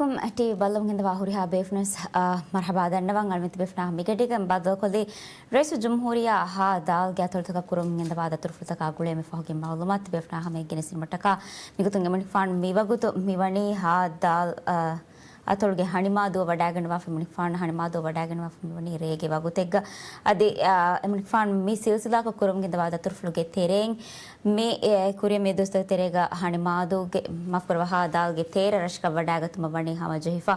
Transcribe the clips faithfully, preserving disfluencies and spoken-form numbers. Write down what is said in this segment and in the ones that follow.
ކުން ޓީވީ ބައްލަވަން ގެންދަވާ ހުރިހާ ބޭފުޅުން، އާ، މަރުޙަބާ ދަންނަވަން. އަޅުމެން ތިބޭފުޅުންނާ މިގަޑީގަ ބައްދަލުކޮށްލީ ރައީސުލްޖުމްހޫރިއްޔާ ހާ ދާލްގެ އަތޮޅުތަކަށް ކުރަމުން ގެންދަވާ ދަތުރުފުޅުތަކާ ގުޅޭ މި ފަހުގެ މަޢުލޫމާތު ތިބޭފުޅުންނާ ހަމަޔަށް ގެނެސްދިނުމަށްޓަކާ. މިގޮތުން އެމަނިކުފާނު މިވަގުތު މިވަނީ ހާ ދާލް، އާ، އަތޮޅުގެ ހަނިމާދޫއަށް ވަޑާގަންނަވާފަ، އެމަނިކުފާނު ހަނިމާދޫއަށް ވަޑާގަންނަވާފަ މިވަނީ ރޭގެ ވަގުތެއްގަ. އަދި، އާ، އެމަނިކުފާނު މި ސިލްސިލާކޮށް ކުރަމުން ގެންދަވާ ދަތުރުފުޅުގެ ތެރެއިން މި، އެ، ކުރިއަށް މި ދުވަސްތަކުގެ ތެރޭގަ ހަނިމާދޫގެ މަފްކުރަވާ ހާ ދާލްގެ ތޭރަ ރަށަކަށް ވަޑާގަތުމަށް ވަނީ ހަމަޖެހިފަ.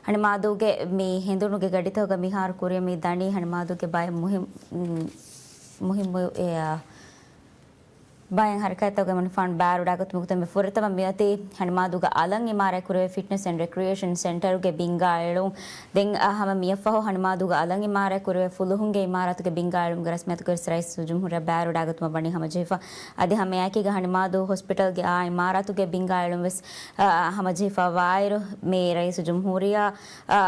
ހަނިމާދޫގެ މި ހެނދުނުގެ ގަޑިތަކުގަ މިހާރު ކުރިއަށް މި ދަނީ ހަނިމާދޫގެ ބައެއް މުހިން-، މު-، މުހިންމު، އެ، ބައެއް ހަރަކާތްތަކުގެ އެމަނިކުފާނު ބާރުވެވަޑާގަތުމުގެ ފުރަތަމަ މިއޮތީ ހަނިމާދޫގެ އަލަށް އިމާރާތް ކުރެވޭ ފިޓްނަސް އެންޑް ރެކްރިއޭޝަން ސެންޓަރުގެ ބިންގާ އެޅުން. ދެން، އާ، ހަމަ މިއަށްފަހު ހަނިމާދޫގެ އަލަށް އިމާރާތް ކުރެވޭ ފުލުހުންގެ އިމާރާތުގެ ބިންގާ އެޅުމުގެ ރަސްމިއްޔާތުގެ ރައީސުލްޖުމްހޫރިއްޔާ ބާރުވެވަޑާގަތުމަށް ވަނީ ހަމަޖެހިފަ. އަދި ހަމައެކީގަ ހަނިމާދޫ ހޮސްޕިޓަލްގެ އާ އިމާރާތުގެ ބިންގާ އެޅުން ވެސް، އާ، ހަމަޖެހިފަވާއިރު، މި ރައީސުލްޖުމްހޫރިއްޔާ، އާ،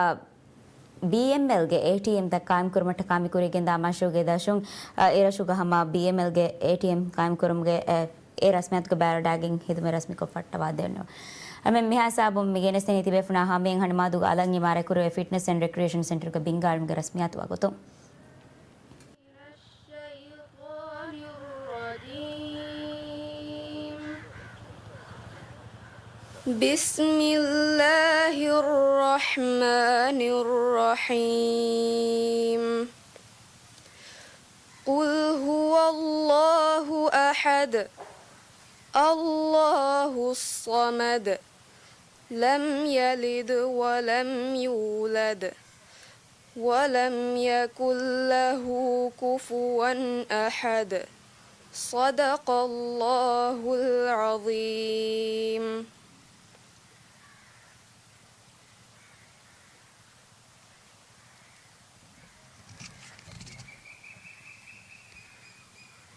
ބީއެމްއެލްގެ އޭޓީއެމްތައް ޤާއިމްކުރުމަށްޓަކާ މި ކުރިއަށް ގެންދާ މަޝްރޫޢުގެ ދަށުން، އަ، އެރަށުގަ ހަމަ ބީއެމްއެލްގެ އޭޓީއެމް ޤާއިމްކުރުމުގެ، އެ، އެ ރަސްމިއްޔާތުގަ ބާރުވެވަޑައިގެން ހިދުމަތް ރަސްމީކޮށް ފައްޓަވާ ދެންނެވި. އަ، މި-، މިހާ ހިސާބުން މި ގެނެސްދެނީ ތިބޭފުޅުންނާ ހަމަޔަށް ހަނިމާދޫގެ އަލަށް އިމާރާތް ކުރެވޭ ފިޓްނަސް އެންޑް ރެކްރިއޭޝަން ސެންޓަރުގެ ބިންގާ އެޅުމުގެ ރަސްމިއްޔާތު ވަގުތު. الشيطان الرجيم. بسم الله الرحمن الرحيم. قل هو الله أحد، الله الصمد، لم يلد ولم يولد، ولم يكن له كفوا أحد. صدق الله العظيم.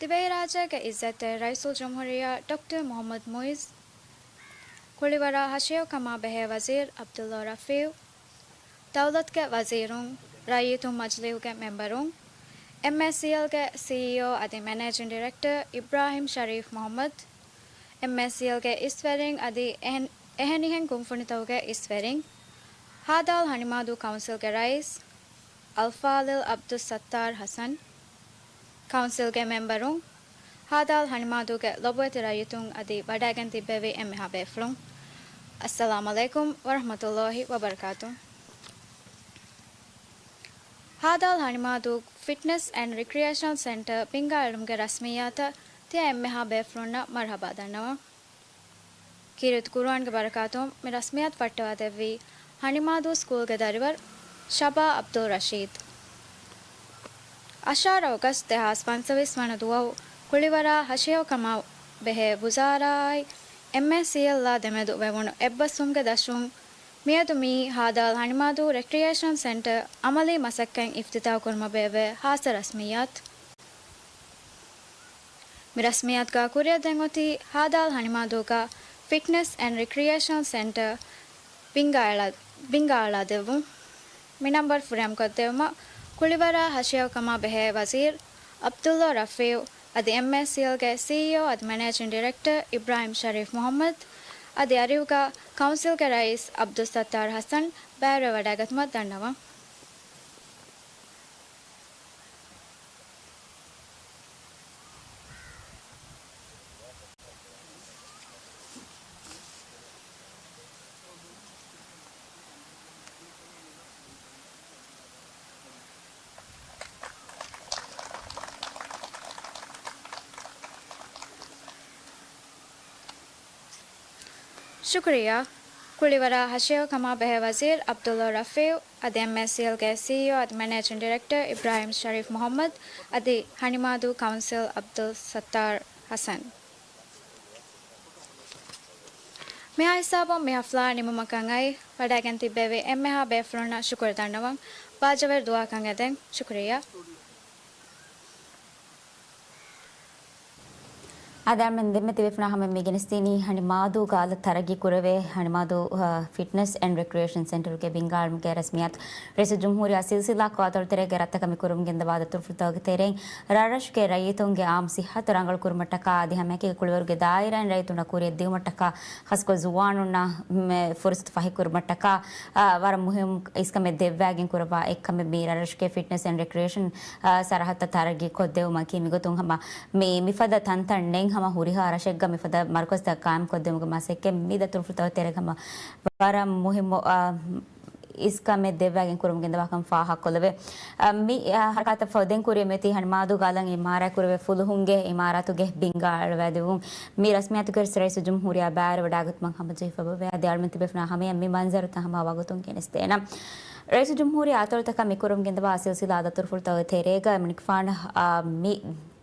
ތިބޭއިރާދައިގެ އިއްޒަތްތެރި ރައީސުލްޖުމްހޫރިއްޔާ ޑޮކްޓަރ މުޙައްމަދު މުޢިއްޒު، ކުޅިވަރާ ހަށިގައުމާ ބެހޭ ވަޒީރު ޢަބްދުﷲ ރަފީޢު، ދައުލަތުގެ ވަޒީރުން، ރައްޔިތުން މަޖިލީހުގެ މެމްބަރުން، އެމްއޭސީއެލްގެ ސީއީއޯ އަދި މެނޭޖިން ޑިރެކްޓަރ އިބްރާހިމް ޝަރީފް މުޙައްމަދު، އެމްއޭސީއެލްގެ އިސްވެރިން އަދި އެހެން، އެހެނިހެން ކުންފުނިތަކުގެ އިސްވެރިން، ހާދާލް ހަނިމާދޫ ކައުންސިލްގެ ރައީސް އަލްފާޟިލް ޢަބްދުއްސައްތާރު ޙަސަން، ކައުންސިލްގެ މެމްބަރުން، ހާދާލް ހަނިމާދޫގެ ލޮބުވެތި ރައްޔިތުން އަދި ވަޑައިގެން ތިއްބެވި އެންމެހާ ބޭފުޅުން، އައްސަލާމް ޢަލައިކުމް ވަރަޙްމަތުﷲ ވަބަރަކާތު. ހާދާލް ހަނިމާދޫ ފިޓްނަސް އެންޑް ރިކްރިއޭޝަން ސެންޓަރ ބިންގާ އެޅުމުގެ ރަސްމިއްޔާތަށް ތިޔަ އެންމެހާ ބޭފުޅުންނަށް މަރުޙަބާ ދަންނަވަން. ކީރިތި ޤުރުއާންގެ ބަރަކާތުން މި ރަސްމިއްޔާތު ފައްޓަވާދެއްވީ ހަނިމާދޫ ސްކޫލްގެ ދަރިވަރު ޝަބާ ޢަބްދުއްރަޝީދު. އަށާރަ އޮގަސްޓް ދެހާސް ފަންސަވީސް ވަނަ ދުވަހު ކުޅިވަރާ ހަށިގައުމާ ބެހޭ ވުޒާރާއާއި އެމްއޭސީއެލްއާ ދެމެދު ވެވުނު އެއްބަސްވުމުގެ ދަށުން މިއަދު މިއީ ހާދާލް ހަނިމާދޫ ރެކްރިއޭޝަން ސެންޓަރ ޢަމަލީ މަސައްކަތް އިފްތިތާޙު ކުރުމަށް ބޭއްވޭ ޚާއްޞަ ރަސްމިއްޔާތު. މި ރަސްމިއްޔާތުގަ ކުރިއަށް ދެން އޮތީ ހާދާލް ހަނިމާދޫގަ ފިޓްނަސް އެންޑް ރިކްރިއޭޝަން ސެންޓަރ ބިންގާއަޅާ-، ބިންގާއަޅާދެއްވުން. މި ނަންބަރު ފުރިހަމަކޮށްދެއްވުމަށް ކުޅިވަރާ ހަށިގައުމާ ބެހޭ ވަޒީރު ޢަބްދުﷲ ރަފީޢު އަދި އެމްއޭސީއެލްގެ ސީއީއޯ އަދި މެނޭޖިން ޑިރެކްޓަރ އިބްރާހިމް ޝަރީފް މުޙައްމަދު އަދި އަރިހުގަ ކައުންސިލްގެ ރައީސް ޢަބްދުއްސައްތާރު ޙަސަން ބައިވެރިވެވަޑައިގަތުމަށް ދަންނަވަން. ޝުކުރިއްޔާ. ކުޅިވަރާ ހަށިގައުމާ ބެހޭ ވަޒީރު ޢަބްދުﷲ ރަފީޢު އަދި އެމްއޭސީއެލްގެ ސީއީއޯ އަދި މެނޭޖިން ޑިރެކްޓަރ އިބްރާހިމް ޝަރީފް މުޙައްމަދު އަދި ހަނިމާދޫ ކައުންސިލް ޢަބްދުއްސައްތާރު ޙަސަން. މިހާ ހިސާބުން މި ޙަފްލާ ނިމުމަކަށް އައި، ވަޑައިގެން ތިއްބެވި އެންމެހާ ބޭފުޅުންނަށް ޝުކުރު ދަންނަވަން. ބާއްޖަވެރި ދުޢާކަން އެދެން. ޝުކުރިއްޔާ. އަދި އަޅުމެން ދެންމެ ތިބޭފުޅުންނާ ހަމަ މި ގެނެސްދިނީ ހަނިމާދޫގަ އަލަށް ތަރައްގީ ކުރެވޭ ހަނިމާދޫ، އަ، ފިޓްނަސް އެންޑް ރެކްރިއޭޝަން ސެންޓަރުގެ ބިންގާ އަޅުމުގެ ރަސްމިއްޔާތު. ރައީސުލްޖުމްހޫރިއްޔާ ސިލްސިލާކޮށް އަތޮޅުތެރޭގެ ރަށްތަކަށް މި ކުރަމުން ގެންދަވާ ދަތުރުފުޅުތަކުގެ ތެރެއިން ރަށްރަށުގެ ރައްޔިތުންގެ އާއްމު ސިއްހަތު ރަނގަޅު ކުރުމަށްޓަކާ އަދި ހަމައެކީގަ ކުޅިވަރުގެ ދާއިރާއިން ރައްޔިތުންނަށް ކުރިއަށް ދިއުމަށްޓަކާ ޚާއްސަކޮށް ޒުވާނުންނަށް މެ ފުރުސަތު ފަހިކުރުމަށްޓަކާ، އާ، ވަރަށް މުހިއްމު އިސްކަމެއް ދެއްވާގެން ކުރައްވާ އެއްކަމެއް މި ރަށްރަށުގެ ފިޓްނަސް އެންޑް ރެކްރިއޭޝަން، އާ، ސަރަހައްދަށް ތަރައްގީ ކޮށްދެވުމަކީ. މިގޮތުން ހަމަ މި މިފަދަ ތަންތަން ނެތް ހަމަ ހުރިހާ ރަށެއްގަ މިފަދަ މަރުކަޒުތައް ޤާއިމްކޮށްދެވުމުގެ މަސައްކަތް މި ދަތުރުފުޅުތަކުގެ ތެރޭގަ ހަމަ ވަރަށް މުހިއްމު، އާ، އިސްކަމެއް ދެއްވާގެން ކުރަމުން ގެންދަވާކަން ފާހަގަކޮށްލެވޭ. އަ، މި، އަ، ހަރަކާތަށް ފަހު ދެން ކުރިއަށް މިއޮތީ ހަނިމާދޫގަ އަލަށް އިމާރާތް ކުރެވޭ ފުލުހުންގެ އިމާރާތުގެ ބިންގާ އަޅުވައިދެއްވުން. މި ރަސްމިއްޔާތުގެ ރައީސުލްޖުމްހޫރިއްޔާ ބައިވެރިވަޑައިގަތުމަށް ހަމަޖެހިފައި އަދި އަޅުމެން ތިބޭފުޅުންނާ ހަމަޔަށް މި މަންޒަރުތައް ހަމަ ވަގުތުން ގެނެސްދޭނަން. ރައީސުލްޖުމްހޫރިއްޔާ އަތޮޅުތަކަށް މި ކުރަމުން ގެންދަވާ ސިލްސިލާ ދަތުރުފުޅުތަކުގެ ތެރޭގަ އެމަނިކުފާނަށް، އާ، މި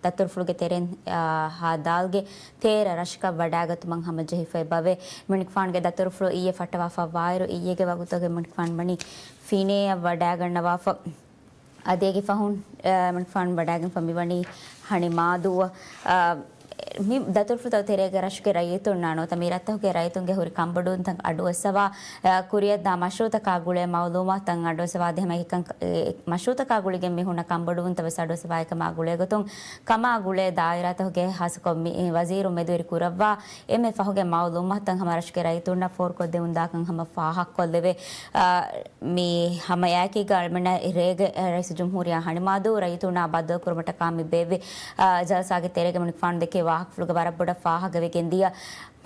ދަތުރުފުޅުގެ ތެރެއިން، އާ، ހާ ދާލްގެ ތޭރަ ރަށަކަށް ވަޑައިގަތުމަށް ހަމަޖެހިފައި އެބައޮތް. އެމަނިކުފާނުގެ ދަތުރުފުޅު އިއްޔެ ފައްޓަވާފައިވާއިރު، އިއްޔެގެ ވަގުތުގަ އެމަނިކުފާނު ވަނީ ފިނޭއަށް ވަޑައިގަންނަވާފަ. އަދި އޭގެ ފަހުން، އާ، އެމަނިކުފާނު ވަޑައިގެންފަ މިވަނީ ހަނިމާދޫއަށް. އާ، މި ދަތުރުފުޅުތަކުގެ ތެރޭގަ ރަށުގެ ރައްޔިތުންނާ ނުވަތަ މި ރަށްތަކުގެ ރައްޔިތުންގެ ހުރި ކަންބޮޑުވުންތައް އަޑުއައްސަވާ، އާ، ކުރިއަށްދާ މަޝްރޫޢުތަކާ ގުޅޭ މައުލޫމާތުތައް އަޑުއައްސަވާ އަދި ހަމައެކަން، އެ، މަޝްރޫޢުތަކާ ގުޅިގެން މި ހުންނަ ކަންބޮޑުވުންތައް ވެސް އަޑުއައްސަވާ އެކަމާ ގުޅޭގޮތުން ކަމާ ގުޅޭ ދާއިރާތަކުގެ ހާއްސަކޮށް މި ވަޒީރު މެދުވެރި ކުރައްވާ އެންމެ ފަހުގެ މައުލޫމާތުތައް ހަމަ ރަށުގެ ރައްޔިތުންނަށް ފޯރުކޮށްދެމުންދާކަން ހަމަ ފާހަގަކޮށްލެވޭ. އާ، މި ހަމައެކީގަ އަޅުމެންނަށް ރޭގެ، އަ، ރައީސުލްޖުމްހޫރިއްޔާ ހަނިމާދޫ ރައްޔިތުންނާ ބައްދަލުކުރުމަށްޓަކާ މި ބޭއްވި، އަ، ޖަލްސާގެ ތެރޭގަ އެމަނިކުފާނު ދެކޭ ވާހަކަފުޅުގަ ވަރަށް ބޮޑަށް ފާހަގަވެގެން ދިޔަ.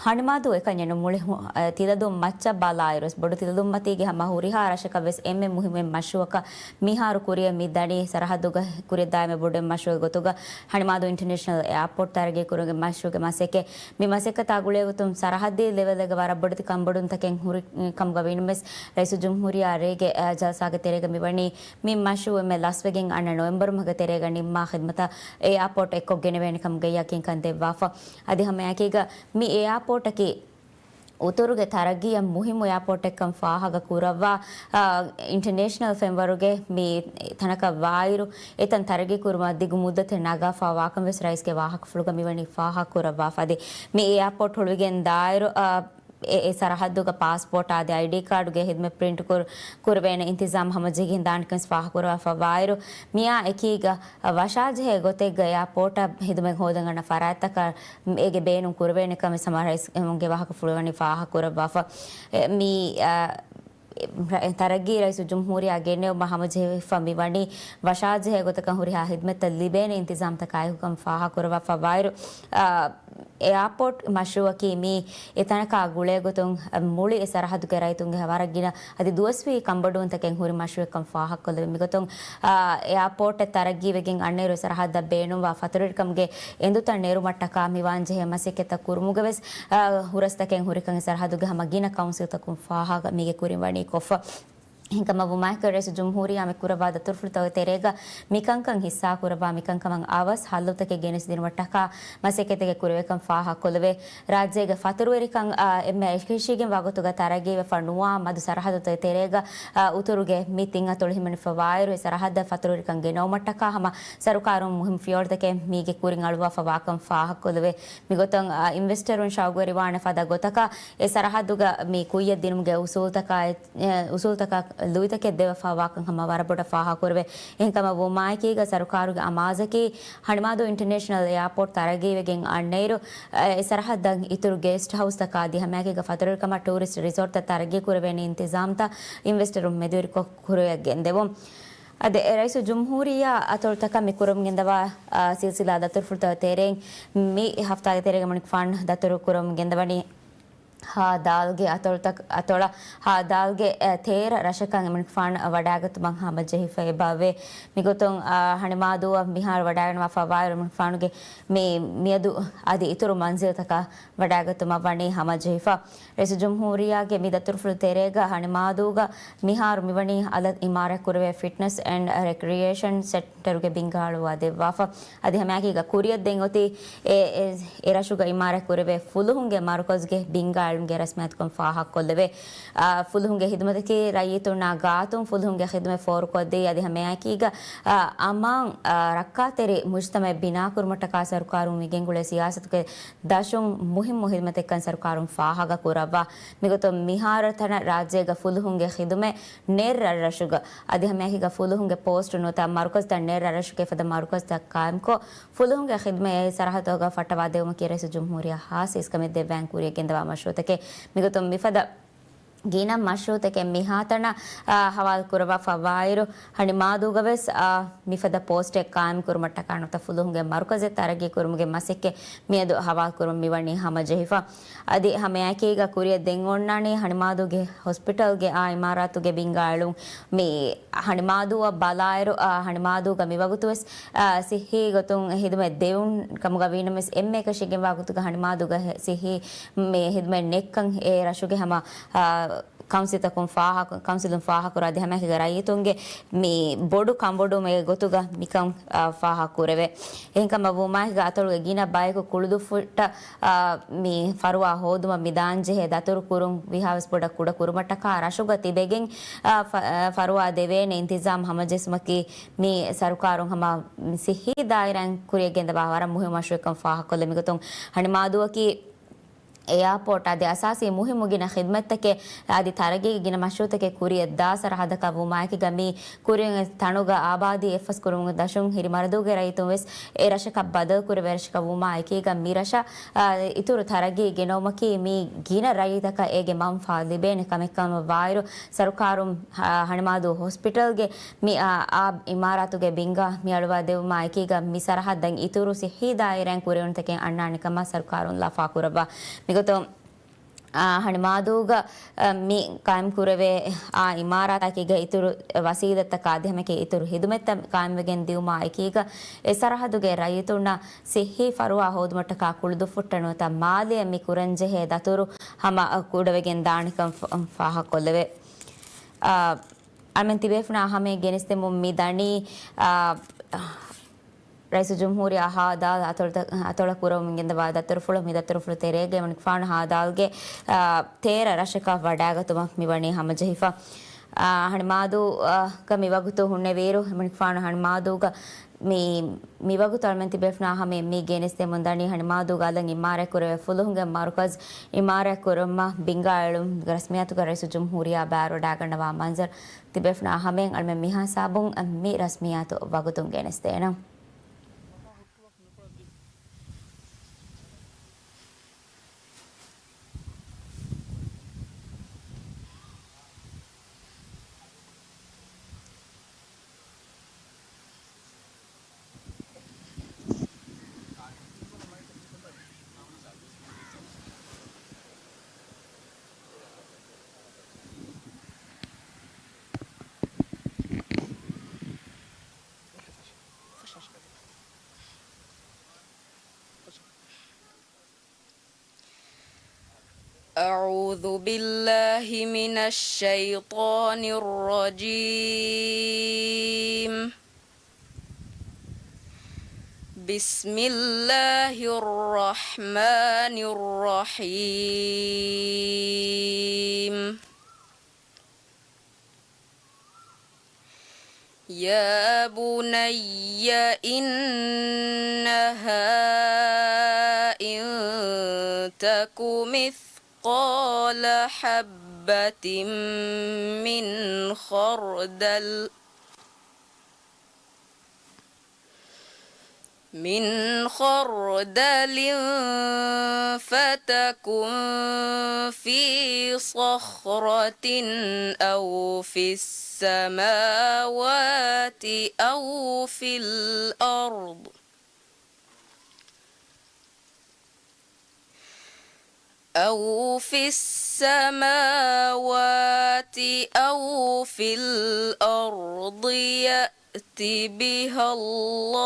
ހަނިމާދޫ އެކަންޏެއް ނޫން. މުޅި ހު-، އަ، ތިލަދުން މައްޗަށް ބަލާއިރުވެސް ބޮޑު ތިލަދުންމަތީގެ ހަމަ ހުރިހާ ރަށަކަށް ވެސް އެންމެ މުހިއްމު މަޝްރޫޢަކަށް މިހާރު ކުރިއަށް މި ދަނީ ސަރަހައްދުގަ ކުރިއަށްދާ އެންމެ ބޮޑު މަޝްރޫޢެއް ގޮތުގަ ހަނިމާދޫ އިންޓަރނޭޝަނަލް އެއާޕޯޓް ތަރައްގީ ކުރުމުގެ މަޝްރޫޢުގެ މަސައްކަތް. މި މަސައްކަތާ ގުޅޭގޮތުން ސަރަހައްދީ ލެވެލްގެ ވަރަށް ބޮޑެތި ކަންބޮޑުވުންތަކެއް ހުރި ކަމުގަ ވީނަމަވެސް، ރައީސުލްޖުމްހޫރިއްޔާ ރޭގެ، އަ، ޖަލްސާގެ ތެރޭގަ މިވަނީ މި މަޝްރޫޢު އެންމެ ލަސްވެގެން އަންނަ ނޮވެމްބަރު މަހުގެ ތެރޭގަ ނިންމާ ޚިދުމަތަށް އެއާޕޯޓް އެއްކޮށް ގެނެވޭނެ ކަމުގެ ޔަޤީންކަން ދެއްވާފަ. އަދި ހަމައެކީގަ މި އެއާޕޯޓަކީ އުތުރުގެ ތަރައްގީއަށް މުހިއްމު އެއާޕޯޓެއްކަން ފާހަގަ ކުރައްވާ، އާ، އިންޓަރނޭޝަނަލް ފެންވަރުގެ މި ތަނަކަށް ވާއިރު، އެތަން ތަރައްގީ ކުރުމަށް ދިގު މުއްދަތެއް ނަގާފަ ވާކަން ވެސް ރައީސްގެ ވާހަކަފުޅުގަ މިވަނީ ފާހަގަ ކުރައްވާފަ. އަދި މި އެއާޕޯޓް ހުޅުވިގެން ދާއިރު، އާ، އެ، އެ ސަރަހައްދުގަ ޕާސްޕޯޓް އަދި އައިޑީ ކާޑުގެ ހިދުމަތް ޕްރިންޓް ކުރ-، ކުރެވޭނެ އިންތިޒާމް ހަމަޖެހިގެން ދާނެކަން ވެސް ފާހަގަ ކުރައްވާފަ ވާއިރު، މިއާ އެކީގަ ވަށާޖެހޭ ގޮތެއްގަ އެއާޕޯޓަށް ހިދުމަތް ހޯދަން އަންނަ ފަރާތްތަކަށް އޭގެ ބޭނުން ކުރެވޭނެ ކަމެއް ހަމަ ރައީސްގެ ވާހަކަފުޅު ވަނީ ފާހަގަ ކުރައްވާފަ. އެ، މި، އަ، ތަރައްގީ ރައީސުލްޖުމްހޫރިއްޔާ ގެނެވުމަށް ހަމަޖެހިފަ މިވަނީ ވަށާޖެހޭ ގޮތަކަށް ހުރިހާ ހިދުމަތްތައް ލިބޭނެ އިންތިޒާމްތަކާއެކުކަން ފާހަގަ ކުރައްވާފަ ވާއިރު، އަ، އެއާޕޯޓް މަޝްރޫއަކީ މީ އެތަނަކާ ގުޅޭގޮތުން މުޅި އެ ސަރަހައްދުގެ ރައްޔިތުންގެ ވަރަށް ގިނަ އަދި ދުވަސްވީ ކަންބޮޑުވުންތަކެއް ހުރި މަޝްރޫއެއްކަން ފާހަގަކޮށްލެވި. މިގޮތުން، އާ، އެއާޕޯޓެއް ތަރައްގީވެގެން އަންނައިރު ސަރަހައްދަށް ބޭނުންވާ ފަތުރުވެރިކަމުގެ އެނދުތައް ނެރުމަށްޓަކާ މިވާންޖެހޭ މަސައްކަތްތައް ކުރުމުގަވެސް، އާ، ހުރަސްތަކެއް ހުރިކަން އެ ސަރަހައްދުގެ ހަމަ ގިނަ ކައުންސިލްތަކުން ފާހަގަ މީގެ ކުރިން ވަނީ ކޮށްފަ. އެހެންކަމަށް ވުމާއެކު ރައީސުލްޖުމްހޫރިއްޔާ މި ކުރައްވާ ދަތުރުފުޅުތަކުގެ ތެރޭގަ މިކަންކަން ހިއްސާކުރައްވާ މިކަންކަމަށް އަވަސް ހައްލުތަކެއް ގެނެސްދިނުމަށްޓަކާ މަސައްކަތެއްގެ ކުރެވޭކަން ފާހަގަކޮށްލެވޭ. ރާއްޖޭގެ ފަތުރުވެރިކަން، އާ، އެންމެ އެކަށީގެންވާ ގޮތުގަ ތަރައްގީވެފަ ނުވާ މަދު ސަރަހައްދުތަކުގެ ތެރޭގަ، އާ، އުތުރުގެ މި ތިން އަތޮޅު ހިމެނިފަ ވާއިރު އެ ސަރަހައްދަށް ފަތުރުވެރިކަން ގެނައުމަށްޓަކާ ހަމަ ސަރުކާރުން މުހިންމު ފިޔަވަޅުތަކެއް މީގެ ކުރިން އަޅުވާފަ ވާކަން ފާހަގަކޮށްލެވޭ. މިގޮތަށް، އާ، އިންވެސްޓަރުން ޝައުގުވެރިވާނެ ފަދަ ގޮތަކަށް އެ ސަރަހައްދުގަ މި ކުއްޔަށް ދިނުމުގެ އުސޫލުތަކާ އެ، އެ، އުސޫލުތަކަށް ލުއިތަކެއް ދެވިފަ ވާކަން ހަމަ ވަރަށް ބޮޑަށް ފާހަގަކުރެވޭ. އެހެންކަމަށް ވުމާއެކީގަ ސަރުކާރުގެ އަމާޒަކީ ހަނިމާދޫ އިންޓަރނޭޝަނަލް އެއާޕޯޓް ތަރައްގީވެގެން އަންނައިރު، އެ، އެ ސަރަހައްދަށް އިތުރު ގެސްޓް ހައުސްތަކާ އަދި ހަމައެކީގަ ފަތުރުވެރިކަމާ ޓޫރިސްޓް ރިސޯޓްތައް ތަރައްގީ ކުރެވޭނެ އިންތިޒާމްތައް އިންވެސްޓަރުން މެދުވެރިކޮށް ކުރިއަށް ގެންދެވުން. އަދި އެ ރައީސުލްޖުމްހޫރިއްޔާ އަތޮޅުތަކަށް މި ކުރަމުން ގެންދަވާ، އާ، ސިލްސިލާ ދަތުރުފުޅުތަކުގެ ތެރެއިން މި ހަފްތާގެ ތެރޭގަ އެމަނިކުފާނު ދަތުރު ކުރަމުން ގެންދަވަނީ ހާ ދާލްގެ އަތޮޅުތަކަށް، އަތޮޅަށް ހާ ދާލްގެ، އެ، ތޭރަ ރަށަކަށް އެމަނިކުފާނު ވަޑައިގަތުމަށް ހަމަޖެހިފައި ބާވޭ. މިގޮތުން، އާ، ހަނިމާދޫއަށް މިހާރު ވަޑައިގަންނަވާފަ ވާއިރު އެމަނިކުފާނުގެ މި މިއަދު އަދި އިތުރު މަންޒިލްތަކަށް ވަޑައިގަތުމަށް ވަނީ ހަމަޖެހިފަ. ރައީސުލްޖުމްހޫރިއްޔާގެ މި ދަތުރުފުޅު ތެރޭގަ ހަނިމާދޫގަ މިހާރު މިވަނީ އަލަށް އިމާރާތް ކުރެވޭ ފިޓްނަސް އެންޑް ރެކްރިއޭޝަން ސެންޓަރުގެ ބިންގާ އަޅުވާ ދެއްވާފަ. އަދި ހަމައެކީގަ ކުރިއަށް ދެން އޮތީ އެ، އެ، އެ ރަށުގަ އިމާރާތް ކުރެވޭ ފުލުހުންގެ މަރުކަޒުގެ ބިންގާ ގެ ރަސްމިއްޔާތުކަން ފާހަގަކޮށްލެވޭ. އާ، ފުލުހުންގެ ޚިދުމަތަކީ ރައްޔިތުންނާ ގާތުން ފުލުހުންގެ ޚިދުމަތް ފޯރުކޮށްދީ، އަދި ހަމައެކީގަ، އާ، އަމާން، އާ، ރައްކާތެރި މުޖުތަމައެއް ބިނާކުރުމަށްޓަކާ ސަރުކާރުން މިގެންގުޅޭ ސިޔާސަތުގެ ދަށުން މުހިއްމު ޚިދުމަތެއްކަން ސަރުކާރުން ފާހަގަކުރައްވާ. މިގޮތުން މިހާރު ތަނަށް ރާއްޖޭގަ ފުލުހުންގެ ޚިދުމަތް ނެތް ރަށްރަށުގަ، އަދި ހަމައެކީގަ ފުލުހުންގެ ޕޯސްޓު ނުވަތަ މަރުކަޒްތައް ނެތް ރަށްރަށުގެ އެފަދަ މަރުކަޒްތައް ޤާއިމްކޮށް، ފުލުހުންގެ ޚިދުމަތް އެ ސަރަހައްދުތަކުގަ ފައްޓަވާދެވުމަކީ ރައީސުލްޖުމްހޫރިއްޔާ ހާއްސަ އިސްކަމެއް ދެއްވާން ކުރިޔަށް ގެންދަވާ މަޝްރޫޢުތަކެއް. މިގޮތުން މިފަދަ ގިނަ މަޝްރޫޢުތަކެއް މިހާތަނަށް، އާ، ހަވާލު ކުރައްވާފަ ވާއިރު، ހަނިމާދޫގަ ވެސް، އާ، މިފަދަ ޕޯސްޓެއް ޤާއިމް ކުރުމަށްޓަކާ ނުވަތަ ފުލުހުންގެ މަރުކަޒެއް ތަރައްގީ ކުރުމުގެ މަސައްކަތް މިއަދު ހަވާލު ކުރުމަށް މިވަނީ ހަމަޖެހިފަ. އަދި ހަމައެކީގަ ކުރިއަށް ދެން އޮންނާނީ ހަނިމާދޫގެ ހޮސްޕިޓަލްގެ އާ އިމާރާތުގެ ބިންގާ އެޅުން. މި ހަނިމާދޫއަށް ބަލާއިރު، އާ، ހަނިމާދޫގަ މިވަގުތުވެސް، އާ، ސިއްހީ ގޮތުން ހިދުމަތް ދެވުން ކަމުގަ ވީނަމަވެސް، އެންމެ އެކަށީގެންވާ ގޮތުގަ ހަނިމާދޫގަ ހެ-، ސިއްހީ މި ހިދުމަތް ނެތްކަން އެ ރަށުގެ ހަމަ، އާ، ކައުންސިލްތަކުން ފާހަގަ، ކައުންސިލުން ފާހަގަކުރާ އަދި ހަމައެކީގަ ރައްޔިތުންގެ މި ބޮޑު ކަންބޮޑުވުމެއް ގޮތުގަ މިކަން، އާ، ފާހަގަކުރެވޭ. އެހެންކަމަށް ވުމާއެކީގަ އަތޮޅުގެ ގިނަ ބަޔަކު ކުޅުދުއްފުށްޓަށް، އާ، މި ފަރުވާ ހޯދުމަށް މިދާން ޖެހޭ ދަތުރު ކުރުން ވީހާވެސް ބޮޑަށް ކުޑަ ކުރުމަށްޓަކާ ރަށުގަ ތިބެގެން، އާ، ފަ-، އާ، ފަރުވާ ދެވޭނެ އިންތިޒާމް ހަމަޖެއްސުމަކީ މި ސަރުކާރުން ހަމަ ސިއްހީ ދާއިރާއިން ކުރިޔަށް ގެންދަވާ ވަރަށް މުހިއްމު މަޝްރޫޢެއްކަން ފާހަގަކޮށްލަ. މިގޮތުން ހަނިމާދޫއަކީ އެއާޕޯޓް އަދި އަސާސީ މުހިއްމު ގިނަ ޚިދުމަތްތަކެއް އަދި ތަރައްގީގެ ގިނަ މަޝްރޫޢުތަކެއް ކުރިއަށްދާ ސަރަހަދަކަށް ވުމާއެކީގަ މި ކުރިއަށް ތަނުގަ އާބާދީ އެއްފަސް ކުރުމުގެ ދަށުން ހިރި މަރަދޫގެ ރައްޔިތުން ވެސް އެ ރަށަކަށް ބަދަލު ކުރެވޭ ރަށަކަށް ވުމާ އެކީގަ މި ރަށަށް، އާ، އިތުރު ތަރައްގީ ގެނައުމަކީ މި ގިނަ ރައްޔިތަކަށް އޭގެ މަންފާ ލިބޭނެ ކަމެއްކަމަށް ވާއިރު، ސަރުކާރުން، އާ، ހަނިމާދޫ ހޮސްޕިޓަލްގެ މި، އާ، އާ އިމާރާތުގެ ބިންގާ މި އަޅުވާ ދެވުމާ އެކީގަ މި ސަރަހައްދަށް އިތުރު ސިއްހީ ދާއިރާއިން ކުރިއުޅުންތަކެއް އަންނާނެ ކަމަށް ސަރުކާރުން ލަފާ ކުރައްވާ. މިގޮތުން އާ، ހަނިމާދޫގަ، އަ، މި ޤާއިމް ކުރެވޭ، އާ، އިމާރާތަކީގަ އިތުރު ވަސީލަތްތަކާ އަދި ހަމައެކީ އިތުރު ޚިދުމަތްތައް ޤާއިމްވެގެން ދިއުމާ އެކީގަ، އެ ސަރަހައްދުގެ ރައްޔިތުންނަށް ސިއްހީ ފަރުވާ ހޯދުމަށްޓަކާ ކުޅުދުއްފުށްޓަށް ނުވަތަ މާލެއަށް މި ކުރަންޖެހޭ ދަތުރު ހަމަ، އަ، ކުޑަވެގެން ދާނެކަން ފަ-، ފާހަގަކޮށްލެވޭ. އާ، އަޅުމެން ތިބޭފުޅުންނާ ހަމައަށް ގެނެސްދެމުން މި ދަނީ، އާ، ރައީސުލްޖުމްހޫރިއްޔާ ހާދާލް އަތޮޅުތައް-، އަތޮޅަށް ކުރަމުން ގެންދަވާ ދަތުރުފުޅު. މި ދަތުރުފުޅު ތެރޭގައި އެމަނިކުފާނު ހާދާލްގެ، އާ، ތޭރަ ރަށަކަށް ވަޑައިގަތުމަށް މިވަނީ ހަމަޖެހިފަ. އާ، ހަނިމާދޫ، އާ، ގަ މިވަގުތު ހުންނެވިއިރު، އެމަނިކުފާނު ހަނިމާދޫގަ މި، މިވަގުތު އަޅުމެން ތިބޭފުޅުންނާ ހަމައަށް މި ގެނެސްދެމުން ދަނީ ހަނިމާދޫގަ އަލަށް އިމާރާތް ކުރެވޭ ފުލުހުންގެ މަރުކަޒް އިމާރާތް ކުރުމަށް ބިންގާ އެޅުން ރަސްމިއްޔާތުގަ ރައީސުލްޖުމްހޫރިއްޔާ ބާރުވަޑައިގަންނަވާ މަންޒަރު ތިބޭފުޅުންނާ ހަމައަށް އަޅުމެން މިހިސާބުން މި ރަސްމިއްޔާތު ވަގުތުން ގެނެސްދޭނަން. أعوذ بالله من الشيطان الرجيم. بسم الله الرحمن الرحيم. يا بني إنها إن تك مثقال حبة من خردل من خردل فتكن في صخرة أو في السماوات أو في الأرض أو في السماوات أو في الأرض يأت بها الله،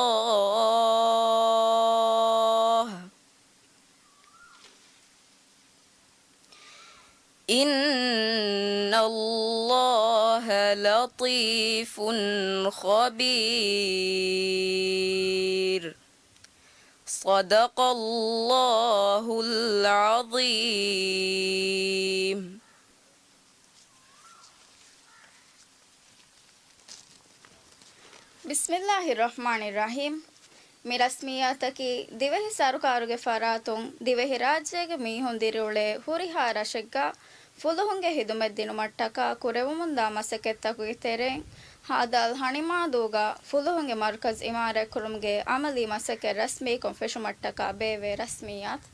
إن الله لطيف خبير. صدق الله العظيم. ބިސްމިއްލާހި ރަޙްމާނި ރަޙީމް. މި ރަސްމިއްޔާތަކީ ދިވެހި ސަރުކާރުގެ ފަރާތުން ދިވެހިރާއްޖޭގެ މީހުން ދިރިއުޅޭ ހުރިހާ ރަށެއްގަ ފުލުހުންގެ ހިދުމަތް ދިނުމަށްޓަކާ ކުރެވެމުންދާ މަސައްކަތްތަކުގެ ތެރެއިން، ހާދާލް ހަނިމާދޫގަ ފުލުހުންގެ މަރުކަޒް އިމާރާތްކުރުމުގެ އަމަލީ މަސައްކަތް ރަސްމީކޮށް ފެށުމަށްޓަކާ ބޭއްވޭ ރަސްމިއްޔާތު.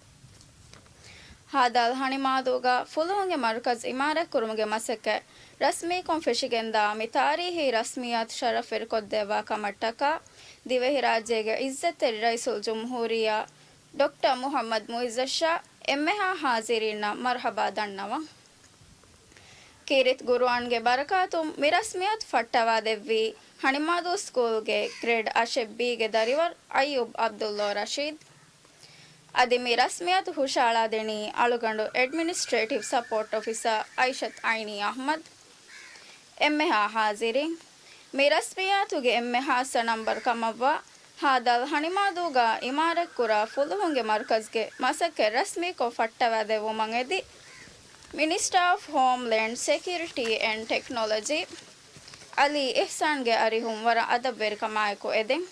ހާދާލް ހަނިމާދޫގަ ފުލުހުންގެ މަރުކަޒް އިމާރާތްކުރުމުގެ މަސައްކަތް ރަސްމީކޮށް ފެށިގެންދާ މި ތާރީހީ ރަސްމިއްޔާތު ޝަރަފްވެރިކޮށްދެއްވާ ކަމަށްޓަކާ، ދިވެހިރާއްޖޭގެ އިއްޒަތްތެރި ރައީސުލްޖުމްހޫރިއްޔާ ޑޮކްޓަރ މުޙައްމަދު މުޢިއްޒަށާ އެންމެހާ ޙާޟިރީންނަށް މަރުޙަބާ ދަންނަވަން. ކީރިތި ޤުރުއާންގެ ބަރަކާތުން މި ރަސްމިއްޔާތު ފައްޓަވާދެއްވީ ހަނިމާދޫ ސްކޫލްގެ ގްރޭޑް އަށެއް ބީގެ ދަރިވަރު އައްޔޫބް ޢަބްދުﷲ ރަޝީދު. އަދި މި ރަސްމިއްޔާތު ހުށައަޅާދިނީ އަޅުގަނޑު އެޑްމިނިސްޓްރޭޓިވް ސަޕޯޓް އޮފިސަރ އައިޝަތު ޢައިނީ އަޙްމަދު. އެންމެހާ ޙާޟިރީން، މި ރަސްމިއްޔާތުގެ އެންމެ ޚާއްޞަ ނަންބަރު ކަމަށްވާ، ހާދާލް ހަނިމާދޫގަ އިމާރާތްކުރާ ފުލުހުންގެ މަރުކަޒްގެ މަސައްކަތް ރަސްމީކޮށް ފައްޓަވާދެއްވުމަށް އެދި، މިނިސްޓާ އޮފް ހޯމްލޭންޑް ސެކިއުރިޓީ އެންޑް ޓެކްނޮލޮޖީ އަލީ އިޙްސާންގެ އަރިހުން ވަރަށް އަދަބުވެރިކަމާއެކު އެދެން.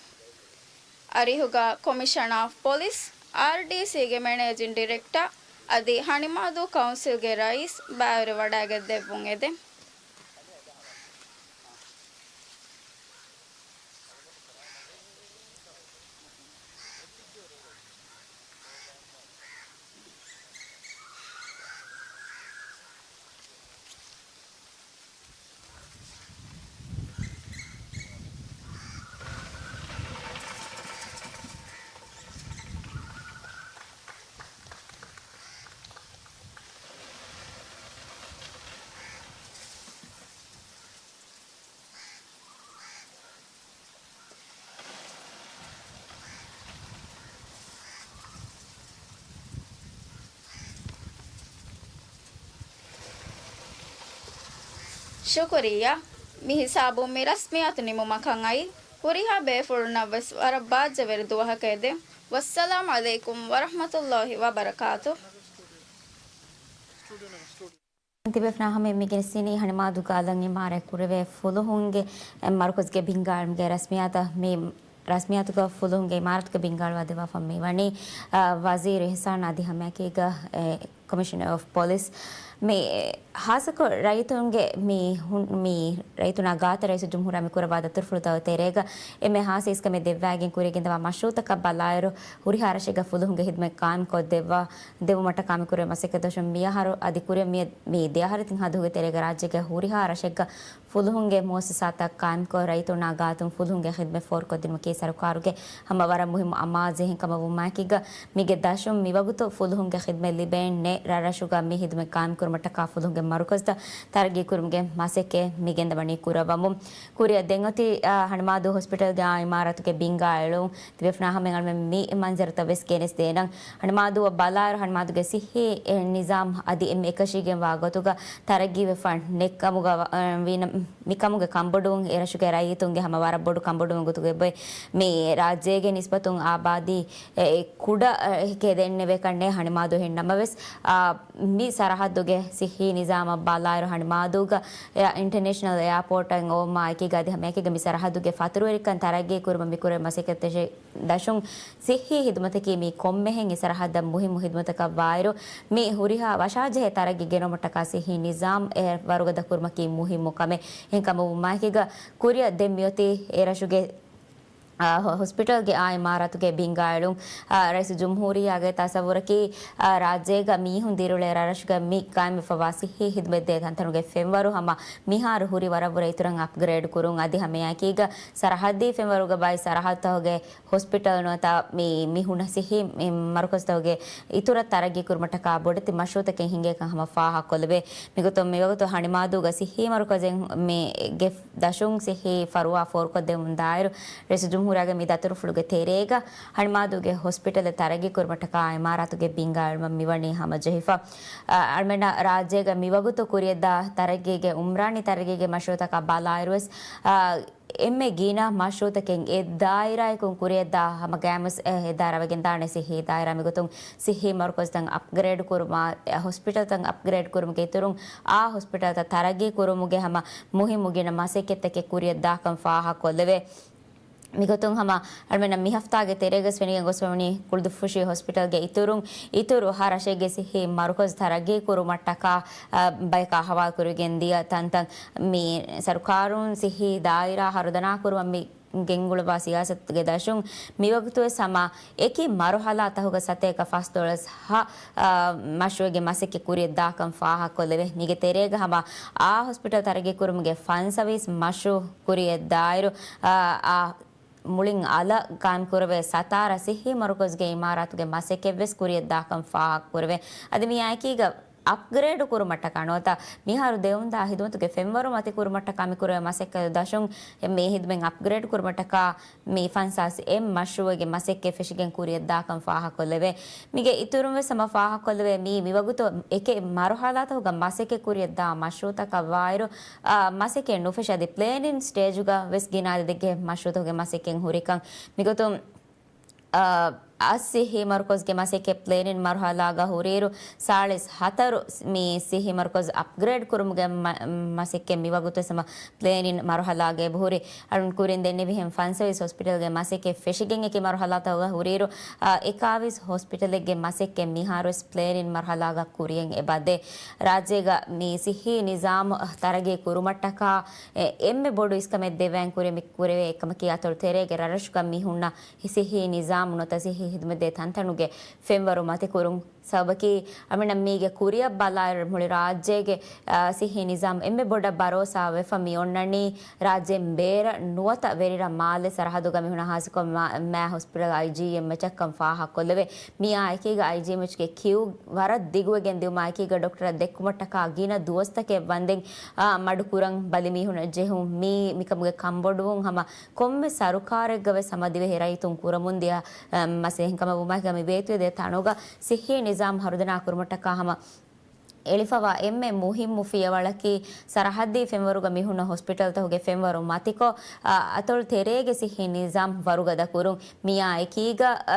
އަރިހުގަ ކޮމިޝަނާ އޮފް ޕޮލިސް، އާރްޑީސީގެ މެނޭޖިން ޑިރެކްޓަރ އަދި ހަނިމާދޫ ކައުންސިލްގެ ރައީސް ބައިވެރިވަޑައިގެންދެއްވުން އެދެން. ޝުކުރިއްޔާ. މި ހިސާބުން މި ރަސްމިއްޔާތު ނިމުމަކަށް އައި، ހުރިހާ ބޭފުޅުންނަށް ވެސް ވަރަށް ބާއްޖަވެރި ދުވަހަކަށް އެދެން. ވައްސަލާމް ޢަލައިކުމް ވަރަޙްމަތުﷲ ވަބަރަކާތު. ތިބޭފުޅުންނާ ހަމައަށް މި ގެނެސްދިނީ ހަނިމާދޫގަ އަލަށް އިމާރާތް ކުރެވޭ ފުލުހުންގެ މަރުކަޒްގެ ބިންގާ އިލްމުގެ ރަސްމިއްޔާތަށް. މި ރަސްމިއްޔާތުގަ ފުލުހުންގެ އިމާރާތުގެ ބިންގާ އަޅުވާ ދެއްވާފަ މިވަނީ، އަ، ވަޒީރު އިޙްސާން އަދި ހަމައެކީގަ، އެ، ކޮމިޝަނަރ އޮފް ޕޮލިސް. މި ޚާއްޞަކޮށް ރައްޔިތުންގެ މި ހުން-، މި ރައްޔިތުންނާ ގާތަށް ރައީސުލްޖުމްހޫރިއްޔާ މި ކުރައްވާ ދަތުރުފުޅުތަކުގެ ތެރޭގަ އެންމެ ޚާއްޞަ އިސްކަމެއް ދެއްވާގެން ކުރިޔަށް ގެންދަވާ މަޝްރޫޢުތަކަށް ބަލާއިރު، ހުރިހާ ރަށެއްގަ ފުލުހުންގެ ޚިދުމަތް ޤާއިމްކޮށްދެއްވާ، ދެއްވުމަށްޓަކާ މި ކުރެވޭ މަސައްކަތް ދަށުން މިއަހަރު އަދި ކުރިއަށް މި، މި ދެ އަހަރު ތިން ހަ ދުވަހުގެ ތެރޭގަ ރާއްޖޭގެ ހުރިހާ ރަށެއްގަ ފުލުހުންގެ މުއައްސަސާތައް ޤާއިމްކޮށް، ރައްޔިތުންނާ ގާތުން ފުލުހުންގެ ޚިދުމަތް ފޯރުކޮށްދިނުމަކީ ސަރުކާރުގެ ހަމަ ވަރަށް މުހިއްމު އަމާޒެއް. އެހެންކަމަށް ވުމާއެކީގަ، މީގެ ދަށުން މިވަގުތު ފުލުހުންގެ ޚިދުމަތް ލިބޭނެ ރަށްރަށުގަ މި ޚިދުމަތް ޤާއިމްކުރުމަށްޓަކާ ފުލުހުންގެ މަރުކަޒްތައް ތަރައްގީކުރުމުގެ މަސައްކަތް މި ގެންދަވަނީ ކުރައްވަމުން. ކުރިއަށް ދެން އޮތީ، އާ، ހަނިމާދޫ ހޮސްޕިޓަލްގެ އާ އިމާރާތުގެ ބިންގާ އެޅުން. ތިބޭފުޅުންނާ ހަމައަށް އަޅުމެން މި މަންޒަރުތައް ވެސް ގެނެސްދޭނަން. ހަނިމާދޫއަށް ބަލާއިރު، ހަނިމާދޫގެ ޞިއްޙީ، އެ، ނިޒާމް އަދި އެންމެ އެކަށީގެންވާ ގޮތުގަ ތަރައްގީވެފަ ނެތްކަމުގަ ވަ-، އަ، ވީނަ، މިކަމުގެ ކަންބޮޑުވުން އެރަށުގެ ރައްޔިތުންގެ ހަމަ ވަރަށް ބޮޑު ކަންބޮޑުވުން ގޮތުގަ އެބައޮތް. މި ރާއްޖޭގެ ނިސްބަތުން އާބާދީ އެ، އެ، ކުޑަ، އެ، ކެދެންނެވޭކަށް ނެތް ހަނިމާދޫ އެހެން ނަމަވެސް، އާ، މި ސަރަހައްދުގެ ޞިއްޙީ ނިޒާމަށް ބަލާއިރު ހަނިމާދޫގަ އެ، އިންޓަރނޭޝަނަލް އެއާޕޯޓަށް އޮވުމާ އެކީގަ އަދި ހަމައެކީގަ މި ސަރަހައްދުގެ ފަތުރުވެރިކަން ތަރައްގީކުރުމަށް މިކުރެވޭ މަސައްކަތްތައް ދަށުން ޞިއްޙީ ޚިދުމަތަކީ މީ ކޮންމެހެން އެ ސަރަހައްދަށް މުހިއްމު ޚިދުމަތަކަށް ވާއިރު، މި ހުރިހާ ވަށާޖެހޭ ތަރައްގީ ގެނައުމަށްޓަކާ ޞިއްޙީ ނިޒާމް އެ ވަރުގަދަ ކުރުމަކީ މުހިއްމު ކަމެއް. އެހެންކަމަށް ވުމާއެކީގަ ކުރިއަށް ދެން މިއޮތީ އެ ރަށުގެ، އާ، ހޮ-، ހޮސްޕިޓަލްގެ އާ އިމާރާތުގެ ބިންގާ އެޅުން. އާ، ރައީސުލްޖުމްހޫރިއްޔާގެ ތަސައްވުރަކީ، އާ، ރާއްޖޭގަ މީހުން ދިރިއުޅޭ ރަށްރަށުގަ މި ޤާއިމްވެފަވާ ޞިއްޙީ ޚިދުމަތް ދޭ ތަންތަނުގެ ފެންވަރު ހަމަ މިހާރު ހުރި ވަރަށްވުރެ އިތުރަށް އަޕްގްރޭޑް ކުރުން އަދި ހަމައެކީގަ ސަރަހައްދީ ފެންވަރުގަ ބައި ސަރަހައްދުތަކުގެ ހޮސްޕިޓަލް ނުވަތަ މި، މި ހުންނަ ޞިއްޙީ މި މަރުކަޒުތަކުގެ އިތުރަށް ތަރައްގީ ކުރުމަށްޓަކާ ބޮޑެތި މަޝްރޫޢުތަކެއް ހިނގޭކަން ހަމަ ފާހަގަކޮށްލެވޭ. މިގޮތުން މިވަގުތު ހަނިމާދޫގަ ޞިއްޙީ މަރުކަޒެއް މި ގެ ދަށުން ޞިއްޙީ ފަރުވާ ފޯރުކޮށްދެވުމުން ދާއިރު ރައީސުލްޖުމްހޫރިއްޔާ ހުރިހާ މި ދަތުރުފުޅުގެ ތެރޭގަ ހަނިމާދޫގެ ހޮސްޕިޓަލެއް ތަރައްގީ ކުރުމަށްޓަކާ އިމާރާތުގެ ބިންގާ އެޅުމަށް މިވަނީ ހަމަޖެހިފަ. އަ، އަޅުމެންނަށް ރާއްޖޭގަ މިވަގުތު ކުރިއަށްދާ ތަރައްގީގެ އުމްރާނީ ތަރައްގީގެ މަޝްރޫއުތަކާ ބަލާއިރުވެސް، އ، އެންމެ ގިނަ މަޝްރޫއުތަކެއް އެއް ދާއިރާއަކުން ކުރިއަށްދާ ހަމަ ގައިމުވެސް އެ އެދާރަވެގެންދާނެ ސިއްހީ ދާއިރާ. މިގޮތުން ސިއްހީ މަރުކަޒުތައް އަޕްގްރޭޑް ކުރުމާ، އެ ހޮސްޕިޓަލްތައް އަޕްގްރޭޑް ކުރުމުގެ އިތުރުން އާ ހޮސްޕިޓަލްތައް ތަރައްގީ ކުރުމުގެ ހަމަ މުހިއްމު ގިނަ މަސައްކަތްތަކެއް ކުރިއަށްދާކަން ފާހަގަކޮށްލެވޭ. މިގޮތުން ހަމަ އަޅުމެންނަށް މި ހަފްތާގެ ތެރޭގަސް ފެނިގެން ގޮސްފަވަނީ ކުޅުދުއްފުށި ހޮސްޕިޓަލްގެ އިތުރުން، އިތުރު ހަ ރަށެއްގެ ސިއްހީ މަރުކަޒު ތަރައްގީ ކުރުމަށްޓަކާ، އަ، ބަޔަކާ ހަވާލުކުރެވިގެން ދިޔަ ތަންތަން މި ސަރުކާރުން ސިއްހީ ދާއިރާ ހަރުދަނާ ކުރުމަށް މި ގެންގުޅުއްވާ ސިޔާސަތުގެ ދަށުން މިވަގުތުވެސް ހަމަ އެކި މަރުހަލާތަކުގަ ސަތޭކަ ފަސް ދޮޅަސް ހަ، އަ، މަޝްރޫއެއްގެ މަސައްކަތް ކުރިއަށްދާކަން ފާހަގަކޮށްލެވޭ. މީގެ ތެރޭގަ ހަމަ އާ ހޮސްޕިޓަލް ތަރައްގީ ކުރުމުގެ ފަންސަވީސް މަޝްރޫ ކުރިއަށްދާއިރު، އާ، އާ، މުޅިން އަލަށް ގާއިމްކުރެވޭ ސަތާރަ ސިއްހީ މަރުކަޒުގެ އިމާރާތުގެ މަސައްކަތްވެސް ކުރިއަށްދާކަން ފާހަގަކުރެވޭ. އަދި މިއާއެކީގަ އަޕްގްރޭޑު ކުރުމަށްޓަކާ ނުވަތަ މިހާރު ދެވުންދާ ހިދުމަތުގެ ފެންވަރު މަތިކުރުމަށްޓަކާ މިކުރެވޭ މަސައްކަތު ދަށުން މި ހިދުމަތް އަޕްގްރޭޑް ކުރުމަށްޓަކާ މި ފަންސާސް އެމް މަޝްރޫއެއްގެ މަސައްކަތް ފެށިގެން ކުރިއަށްދާކަން ފާހަގަކޮށްލެވޭ. މީގެ އިތުރުންވެސް ހަމަ ފާހަގަކޮށްލެވޭ މީ މިވަގުތު އެކެއް މަރުހަލާތަކުގަ މަސައްކަތް ކުރިއަށްދާ މަޝްރޫއުތަކަށްވާއިރު، އާ، މަސައްކަތް ނުފެށި އަދި ޕްލޭނިން ސްޓޭޖުގަ ވެސް ގިނަ އަދަދެއްގެ މަޝްރޫއުތަކުގެ މަސައްކަތް ހުރިކަން. މިގޮތުން، އާ، އަށް ސިއްހީ މަރުކަޒުގެ މަސައްކަތް ޕްލޭނިން މަރުހަލާގަ ހުރިއިރު، ސާޅީސް ހަތަރު މި ސިއްހީ މަރުކަޒު އަޕްގްރޭޑް ކުރުމުގެ މަ-، މަސައްކަތް މިވަގުތު ހަމަ ޕްލޭނިން މަރުހަލާގަ އެބަހުރި. އަޅުން ކުރިން ދެންނެވިހެން ފަންސަވީސް ހޮސްޕިޓަލްގެ މަސައްކަތް ފެށިގެން އެކި މަރުހަލާތަކުގަ ހުރިއިރު، އާ، އެކާވީސް ހޮސްޕިޓަލެއްގެ މަސައްކަތް މިހާރުވެސް ޕްލޭނިން މަރުހަލާގަ ކުރިއަށް އެބަދޭ. ރާއްޖޭގަ މި ސިއްހީ ނިޒާމު ތަރައްގީ ކުރުމަށްޓަކާ އެ-، އެންމެ ބޮޑު އިސްކަމެއް ދެއްވާން ކުރިއަށް މި ކުރެވޭ އެއްކަމަކީ އަތޮޅު ތެރޭގެ ރަށްރަށުގަ މި ހުންނަ ސިއްހީ ނިޒާމު ނުވަތަ ސިއްހީ ހިދުމަތްދޭ ތަންތަނުގެ ފެންވަރު މަތިކުރުން. ސަބަބަކީ، އަޅުމެންނަށް މީގެ ކުރިއަށް ބަލާއިރު މުޅި ރާއްޖޭގެ، އާ، ސިއްހީ ނިޒާމް އެންމެ ބޮޑަށް ބަރޯސާ ވެފަ މި އޮންނަނީ ރާއްޖޭން ބޭރަށް ނުވަތަ ވެރިރަށް މާލެ ސަރަހައްދުގަ މި ހުންނަ ހާއްސަކޮށް މާ-، މާ ހޮސްޕިޓަލް އައިޖީއެމްއެޗަށްކަން ފާހަގަކޮށްލެވޭ. މިއާ އެކީގަ އައިޖީއެމްއެޗްގެ ކިއު ވަރަށް ދިގުވެގެން ދިއުމާ އެކީގަ ޑޮކްޓަރަށް ދެއްކުމަށްޓަކާ ގިނަ ދުވަސްތަކެއް ވަންދެން، އާ، މަޑުކުރަން ބަލި މީހުންނަށް ޖެހުން. މީ މިކަމުގެ ކަންބޮޑުވުން ހަމަ ކޮންމެ ސަރުކާރެއްގަވެސް ހަމަ ދިވެހި ރައްޔިތުން ކުރަމުންދިޔަ، އަ، މަސައްކަތް ކަމަށް ވުމާއެކީގަ މި ވޭތުވެދޭ ތަނުގަ ސިއްހީ ނިޒާމް ހަރުދަނާ ކުރުމަށްޓަކާ ހަމަ އެޅިފަވާ އެންމެ މުހިއްމު ފިޔަވަޅަކީ ސަރަހައްދީ ފެންވަރުގަ މިހުންނަ ހޮސްޕިޓަލްތަކުގެ ފެންވަރު މަތިކޮށް، އަ، އަތޮޅު ތެރޭގެ ސިއްހީ ނިޒާމް ވަރުގަދަ ކުރުން. މިއާ އެކީގަ، އަ،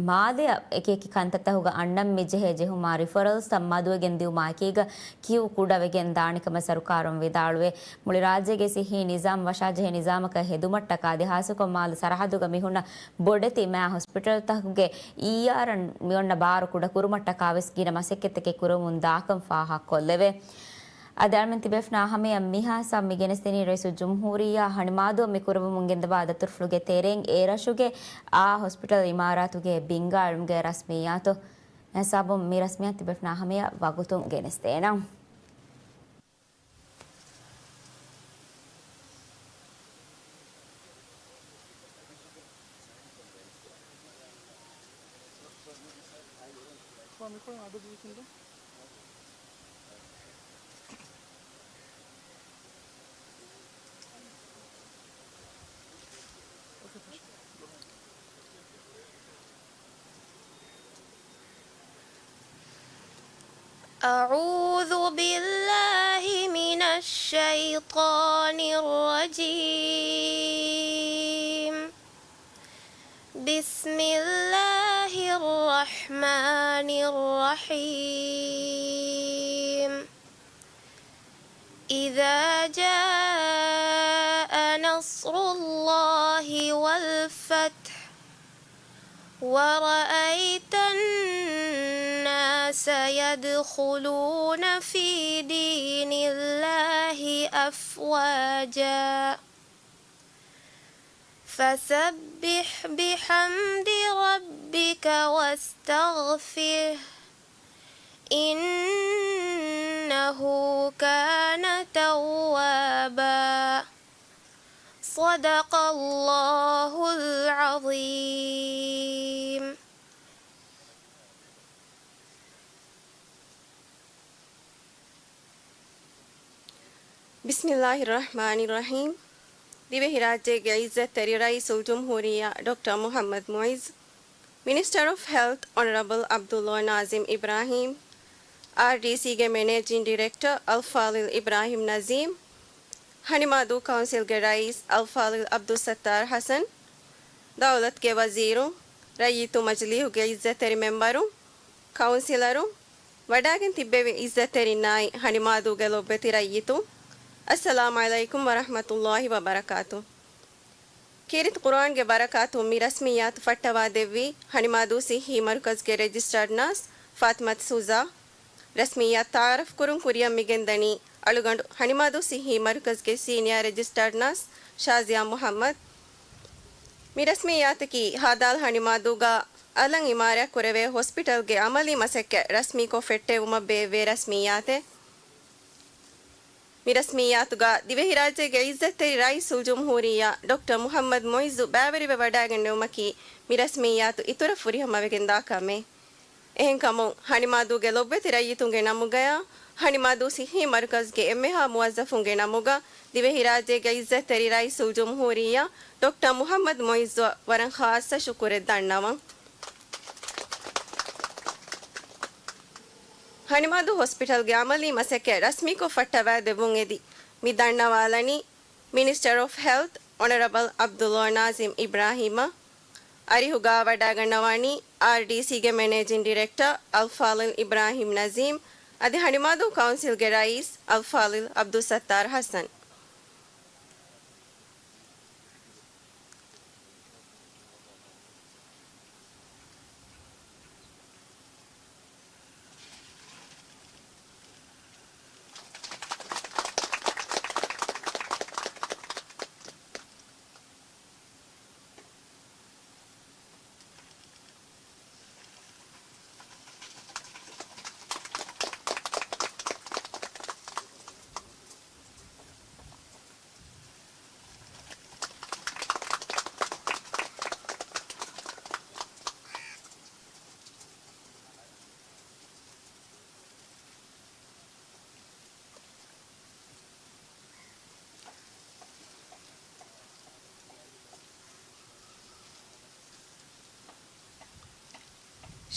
މާލެއަށް އެކި އެކި ކަންތައްތަކުގަ އަންނަން މި ޖެހޭ ޖެހުމާ ރިފަރަލްސްތައް މަދުވެގެން ދިއުމާ އެކީގަ ކިއު ކުޑަވެގެން ދާނެ ކަމަށް ސަރުކާރުން ވިދާޅުވޭ. މުޅި ރާއްޖޭގެ ސިއްހީ ނިޒާމް ވަށާޖެހޭ ނިޒާމަކަށް ހެދުމަށްޓަކާ އަދި ހާއްސަކޮށް މާލެ ސަރަހައްދުގަ މިހުންނަ ބޮޑެތި މާ ހޮސްޕިޓަލްތަކުގެ އީއާރަށް މިއޮންނަ ބާރު ކުޑަކުރުމަށްޓަކާވެސް ގިނަ މަސައްކަތްތަކެއް ކުރަމުން ދާކަން ފާހަގަކޮށްލެވޭ. އަދި އަޅުމެން ތިބޭފުޅުންނާ ހަމަޔަށް މިހާ ހިސާބުން މި ގެނެސްދެނީ ރައީސުލްޖުމްހޫރިއްޔާ ހަނިމާދު މި ކުރައްވަމުން ގެންދަވާ ދަތުރުފުޅުގެ ތެރެއިން އެ ރަށުގެ އާ ހޮސްޕިޓަލް އިމާރާތުގެ ބިންގާ އެޅުމުގެ ރަސްމިއްޔާތު. ހިސާބުން މި ރަސްމިއްޔާ ތިބޭފުޅުންނާ ހަމަޔަށް ވަގުތުން ގެނެސްދޭނަން. أعوذ بالله من الشيطان الرجيم. بسم الله الرحمن الرحيم. إذا جاء نصر الله والفتح ورأيت الناس يدخلون في دين الله أفواجا فسبح بحمد ربك واستغفره إنه كان توابا. صدق الله العظيم. بسم الله الرحمن الرحيم. ދިވެހިރާއްޖޭގެ ޢިއްޒަތްތެރި ރައީސުލްޖުމްހޫރިއްޔާ ޑޮކްޓަރ މުޙައްމަދު މުޢިއްޒު، މިނިސްޓަރ އޮފް ހެލްތް އޮނަރަބަލް ޢަބްދުﷲ ނާޒިމް އިބްރާހީމް، އާރްޑީސީގެ މެނޭޖިން ޑިރެކްޓަރ އަލްފާޟިލް އިބްރާހީމް ނަޒީމް، ހަނިމާދޫ ކައުންސިލްގެ ރައީސް އަލްފާޟިލް ޢަބްދުއްސައްތާރު ޙަސަން، ދައުލަތުގެ ވަޒީރުން، ރައްޔިތު މަޖިލީހުގެ ޢިއްޒަތްތެރި މެމްބަރުން، ކައުންސިލަރުން، ވަޑާގެން ތިއްބެވި ޢިއްޒަތްތެރިންނާއި ހަނިމާދޫގެ ލޮބުވެތި ރައްޔިތުން، އައްސަލާމު ޢަލައިކުމް ވަރަޙްމަތުﷲ ވަބަރަކާތު. ކީރިތި ޤުރުއާންގެ ބަރަކާތުން މި ރަސްމިއްޔާތު ފައްޓަވާ ދެއްވީ ހަނިމާދޫ ޞިއްޙީ މަރުކަޒުގެ ރެޖިސްޓާޑް ނާސް ފާތިމަތު ސުޒާ. ރަސްމިއްޔާތު ތަޢާރަފް ކުރުން ކުރިއަށް މިގެންދަނީ އަޅުގަނޑު ހަނިމާދޫ ޞިއްޙީ މަރުކަޒުގެ ސީނިއާ ރެޖިސްޓާޑް ނާސް ޝާޒިޔާ މުޙައްމަދު. މި ރަސްމިއްޔާތަކީ ހދ. ހަނިމާދޫގަ އަލަށް އިމާރާތް ކުރެވޭ ހޮސްޕިޓަލްގެ ޢަމަލީ މަސައްކަތް ރަސްމީކޮށް ފެއްޓެވުމަށް ބޭއްވޭ ރަސްމިއްޔާތެއް. މި ރަސްމިއްޔާތުގަ ދިވެހިރާއްޖޭގެ ޢިއްޒަތްތެރި ރައީސުލްޖުމްހޫރިއްޔާ ޑޮކްޓަރ މުޙައްމަދު މުޢިއްޒު ބައިވެރިވެ ވަޑާގެންނެވުމަކީ މި ރަސްމިއްޔާތު އިތުރަށް ފުރިހަމަވެގެންދާ ކަމެއް. އެހެންކަމުން، ހަނިމާދޫގެ ލޮބުވެތި ރައްޔިތުންގެ ނަމުގަޔާ، ހަނިމާދޫ ޞިއްޙީ މަރުކަޒުގެ އެންމެހާ މުވައްޒަފުންގެ ނަމުގަ، ދިވެހިރާއްޖޭގެ ޢިއްޒަތްތެރި ރައީސުލްޖުމްހޫރިއްޔާ ޑޮކްޓަރ މުޙައްމަދު މުޢިއްޒުއަށް ވަރަށް ޚާއްޞަ ޝުކުރެއް ދަންނަވަން. ހަނިމާދޫ ހޮސްޕިޓަލްގެ ޢަމަލީ މަސައްކަތް ރަސްމީކޮށް ފައްޓަވާ ދެއްވުން އެދި، މި ދަންނަވާލަނީ މިނިސްޓަރ އޮފް ހެލްތް އޮނަރަބަލް ޢަބްދުﷲ ނާޒިމް އިބްރާހީމަށް. އަރިހުގަ ވަޑާގަންނަވާނީ އާރްޑީސީގެ މެނޭޖިން ޑިރެކްޓަރ އަލްފާޟިލް އިބްރާހީމް ނަޒީމް އަދި ހަނިމާދޫ ކައުންސިލްގެ ރައީސް އަލްފާޟިލް ޢަބްދުއްސައްތާރު ޙަސަން.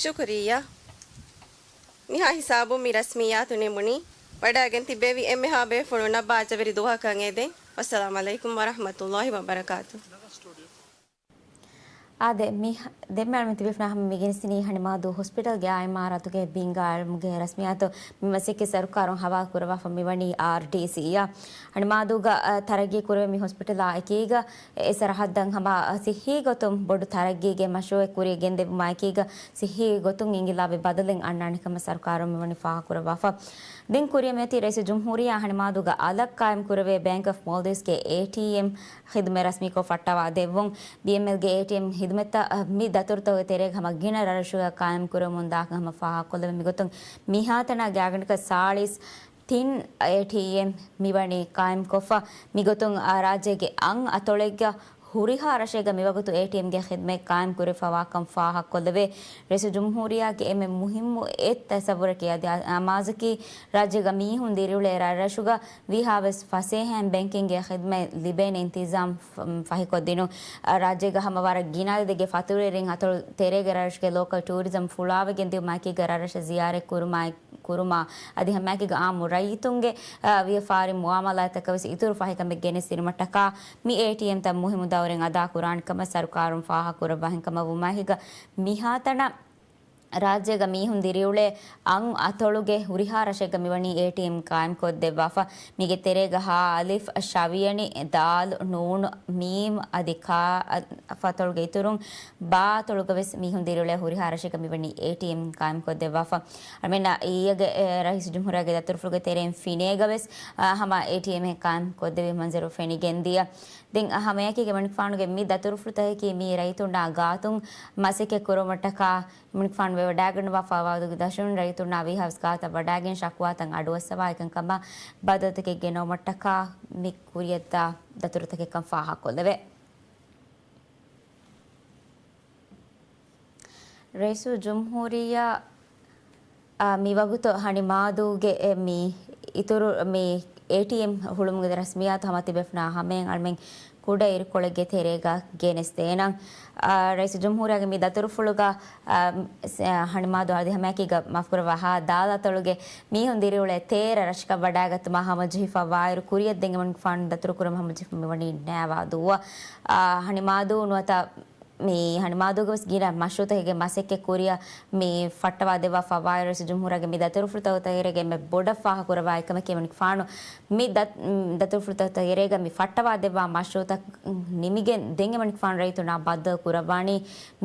ޝުކުރިއްޔާ. މިހާ ހިސާބުން މި ރަސްމިއްޔާތު ނިމުނީ. ވަޑާގެން ތިއްބެވި އެންމެހާ ބޭފުޅުންނަށް ބާއްޖަވެރި ދުވަހަކަށް އެދެން. ވައްސަލާމު ޢަލައިކުމް ވަރަޙްމަތުﷲ ވަބަރަކާތު. އާދެ، މި ދެންމެ އަޅުމެން ތިބޭފުޅުންނާ ހަމަ މި ގެނެސްދިނީ ހަނިމާދޫ ހޮސްޕިޓަލްގެ އާ އެމް އާރާތުގެ ބިންގާ އެޅުމުގެ ރަސްމިއްޔާތު. މި މަސައްކަތް ސަރުކާރުން ހަވާލު ކުރައްވާފަ މިވަނީ އާރްޑީސީއަށް. ހަނިމާދޫގަ، އަ، ތަރައްގީ ކުރެވޭ މި ހޮސްޕިޓަލާ އެކީގަ އެ ސަރަހައްދަށް ހަމަ ސިއްހީ ގޮތުން ބޮޑު ތަރައްގީގެ މަޝްރޫޢެއް ކުރިއަށް ގެންދެވުމާ އެކީގަ ސިއްހީ ގޮތުން އިންގިލާބީ ބަދަލެއް އަންނާނެ ކަމަށް ސަރުކާރުން މިވަނީ ފާހަގަކުރައްވާފަ. ދެން ކުރިއަށް މިއޮތީ ރައީސުލްޖުމްހޫރިއްޔާ ހަނިމާދޫގަ އަލަށް ޤާއިމް ކުރެވޭ ބޭންކް އޮފް މޯލްޑިވްސްގެ އޭޓީއެމް ޚިދުމަތް ރަސްމީކޮށް ފައްޓަވާ ދެއްވުން. ބީއެމްއެލްގެ އޭޓީއެމް ޚިދުމަތްތައް މި ދަތުރުތަކުގެ ތެރޭގަ ހަމަ ގިނަ ރަށްރަށުގަ ޤާއިމް ކުރަމުން ދާކަން ހަމަ ފާހަގަކޮށްލެވެ. މިގޮތުން މިހާތަނަށް ގާތްގަނޑަކަށް ސާޅީސް ތިން އޭޓީއެމް މިވަނީ ޤާއިމްކޮށްފަ. މިގޮތުން އާ ރާއްޖޭގެ އަށް އަތޮޅެއްގަ ހުރިހާ ރަށެއްގަ މިވަގުތު އޭޓީއެމްގެ ޚިދުމަތް ޤާއިމް ކުރެވިފަވާކަން ފާހަގަކޮށްލެވޭ. ރައީސުލްޖުމްހޫރިއްޔާގެ އެންމެ މުހިއްމު އެއް ތަސައްވުރަކީ އަދި އަ-، އަމާޒަކީ ރާއްޖޭގަ މީހުން ދިރިއުޅޭ ރަށްރަށުގަ ވީހާވެސް ފަސޭހައިން ބޭންކިންގެ ޚިދުމަތް ލިބޭނެ އިންތިޒާމް ފަ-، ފަހިކޮށްދިނުން. ރާއްޖޭގަ ހަމަ ވަރަށް ގިނަ އަދަދެއްގެ ފަތުރުވެރިން އަތޮޅު ތެރޭގެ ރަށްރަށުގެ ލޯކަލް ޓޫރިޒަމް ފުޅާވެގެން ދިއުމާއެކީގަ ރަށްރަށަށް ޒިޔާރަތް ކުރުމާ-، ކުރުމާ އަދި ހަމައެކީގަ އާއްމު ރައްޔިތުންގެ، އަ، ވިޔަފާރި މުއާމަލާތަކަށް ވެސް އިތުރު ފަހިކަމެއް ގެނެސްދިނުމަށްޓަކާ މި އޭޓީއެމްތައް މުހިއްމު ދައުރެއް އަދާކުރާނެ ކަމަށް ސަރުކާރުން ފާހަގަކުރައްވާހެން ކަމަށް ވުމާއެކީގަ މިހާތަނަށް ރާއްޖޭގަ މީހުން ދިރިއުޅޭ އަށް އަތޮޅުގެ ހުރިހާ ރަށެއްގަ މިވަނީ އޭޓީއެމް ޤާއިމްކޮށްދެއްވާފަ. މީގެ ތެރޭގަ ހާ އަލިފް، ޝަވިޔަނި، ދާލް، ނޫން، މީމް އަދި ކާ އަ-، އަށް އަތޮޅުގެ އިތުރުން ބާ އަތޮޅުގަ ވެސް މީހުން ދިރިއުޅޭ ހުރިހާ ރަށެއްގަ މިވަނީ އޭޓީއެމް ޤާއިމްކޮށްދެއްވާފަ. އަޅުމެންނަށް އިއްޔެގެ، އެ، ރައީސުލްޖުމްހޫރިއްޔާގެ ދަތުރުފުޅުގެ ތެރެއިން ފިނޭގަ ވެސް، އަ، ހަމަ އޭޓީއެމްއެއް ޤާއިމްކޮށްދެއްވި މަންޒަރު ފެނިގެންދިޔަ. ދެން ހަމައެކީގަ އެމަނިކުފާނުގެ މި ދަތުރުފުޅުތަކަކީ މީ ރައްޔިތުންނާ ގާތުން މަސައްކަތް ކުރުމަށްޓަކާ އެމަނިކުފާނު ވެވަޑައިގަންނަވާފައިވާ ދަށުން ރައްޔިތުންނާ ވީހާވެސް ގާތަށް ވަޑައިގެން ޝަކުވާތައް އަޑުއައްސަވާ އެކަންކަމަށް ބަދަލުތަކެއް ގެނައުމަށްޓަކާ މި ކުރިއަށްދާ ދަތުރުތަކެއްކަން ފާހަގަކޮށްލެވޭ. ރައީސުލްޖުމްހޫރިއްޔާ، އާ، މިވަގުތު ހަނިމާދޫގެ، އެ، މި އިތުރު މި އޭޓީއެމް ހުޅުމުގެ ރަސްމިއްޔާތު ހަމަ ތިބޭފުޅުންނާ ހަމައިން އަޅުމެން ކުޑަ އިރުކޮޅެއްގެ ތެރޭގަ ގެނެސްދޭނަން. އާ، ރައީސުލްޖުމްހޫރިއްޔާގެ މި ދަތުރުފުޅުގަ، އާ، ސ-، އާ، ހަނިމާދޫ އަދި ހަމައެކީގަ މާފުކުރައްވާ ހއ. ދާލް އަތޮޅުގެ މީހުން ދިރިއުޅޭ ތޭރަ ރަށަކަށް ވަޑައިގަތުމާ ހަމަޖެހިފަ ވާއިރު ކުރިއަށް ދެން އެމަނިކުފާނު ދަތުރުކުރަމުން ހަމަޖެހިފަ މިވަނީ ނައިވާދޫއަށް. އާ، ހަނިމާދޫ ނުވަތަ މި ހަނިމާދޫގެ ވެސް ގިނަ މަޝްރޫއުތަކެއްގެ މަސައްކަތް ކުރިއަށް މި ފައްޓަވާ ދެއްވާ ފަވާއިރު ރައީސުލްޖުމްހޫރިއްޔާގެ މި ދަތުރުފުޅުތަކުގެ ތެރޭގަ އެންމެ ބޮޑަށް ފާހަގަކުރައްވާ އެކަމަކީ އެމަނިކުފާނު މި ދަ-، ދަތުރުފުޅުތަކުގެ ތެރޭގަ މި ފައްޓަވާ ދެއްވާ މަޝްރޫއުތައް ނިމިގެން ދެން އެމަނިކުފާނު ރައްޔިތުންނާ ބައްދަލު ކުރައްވާނީ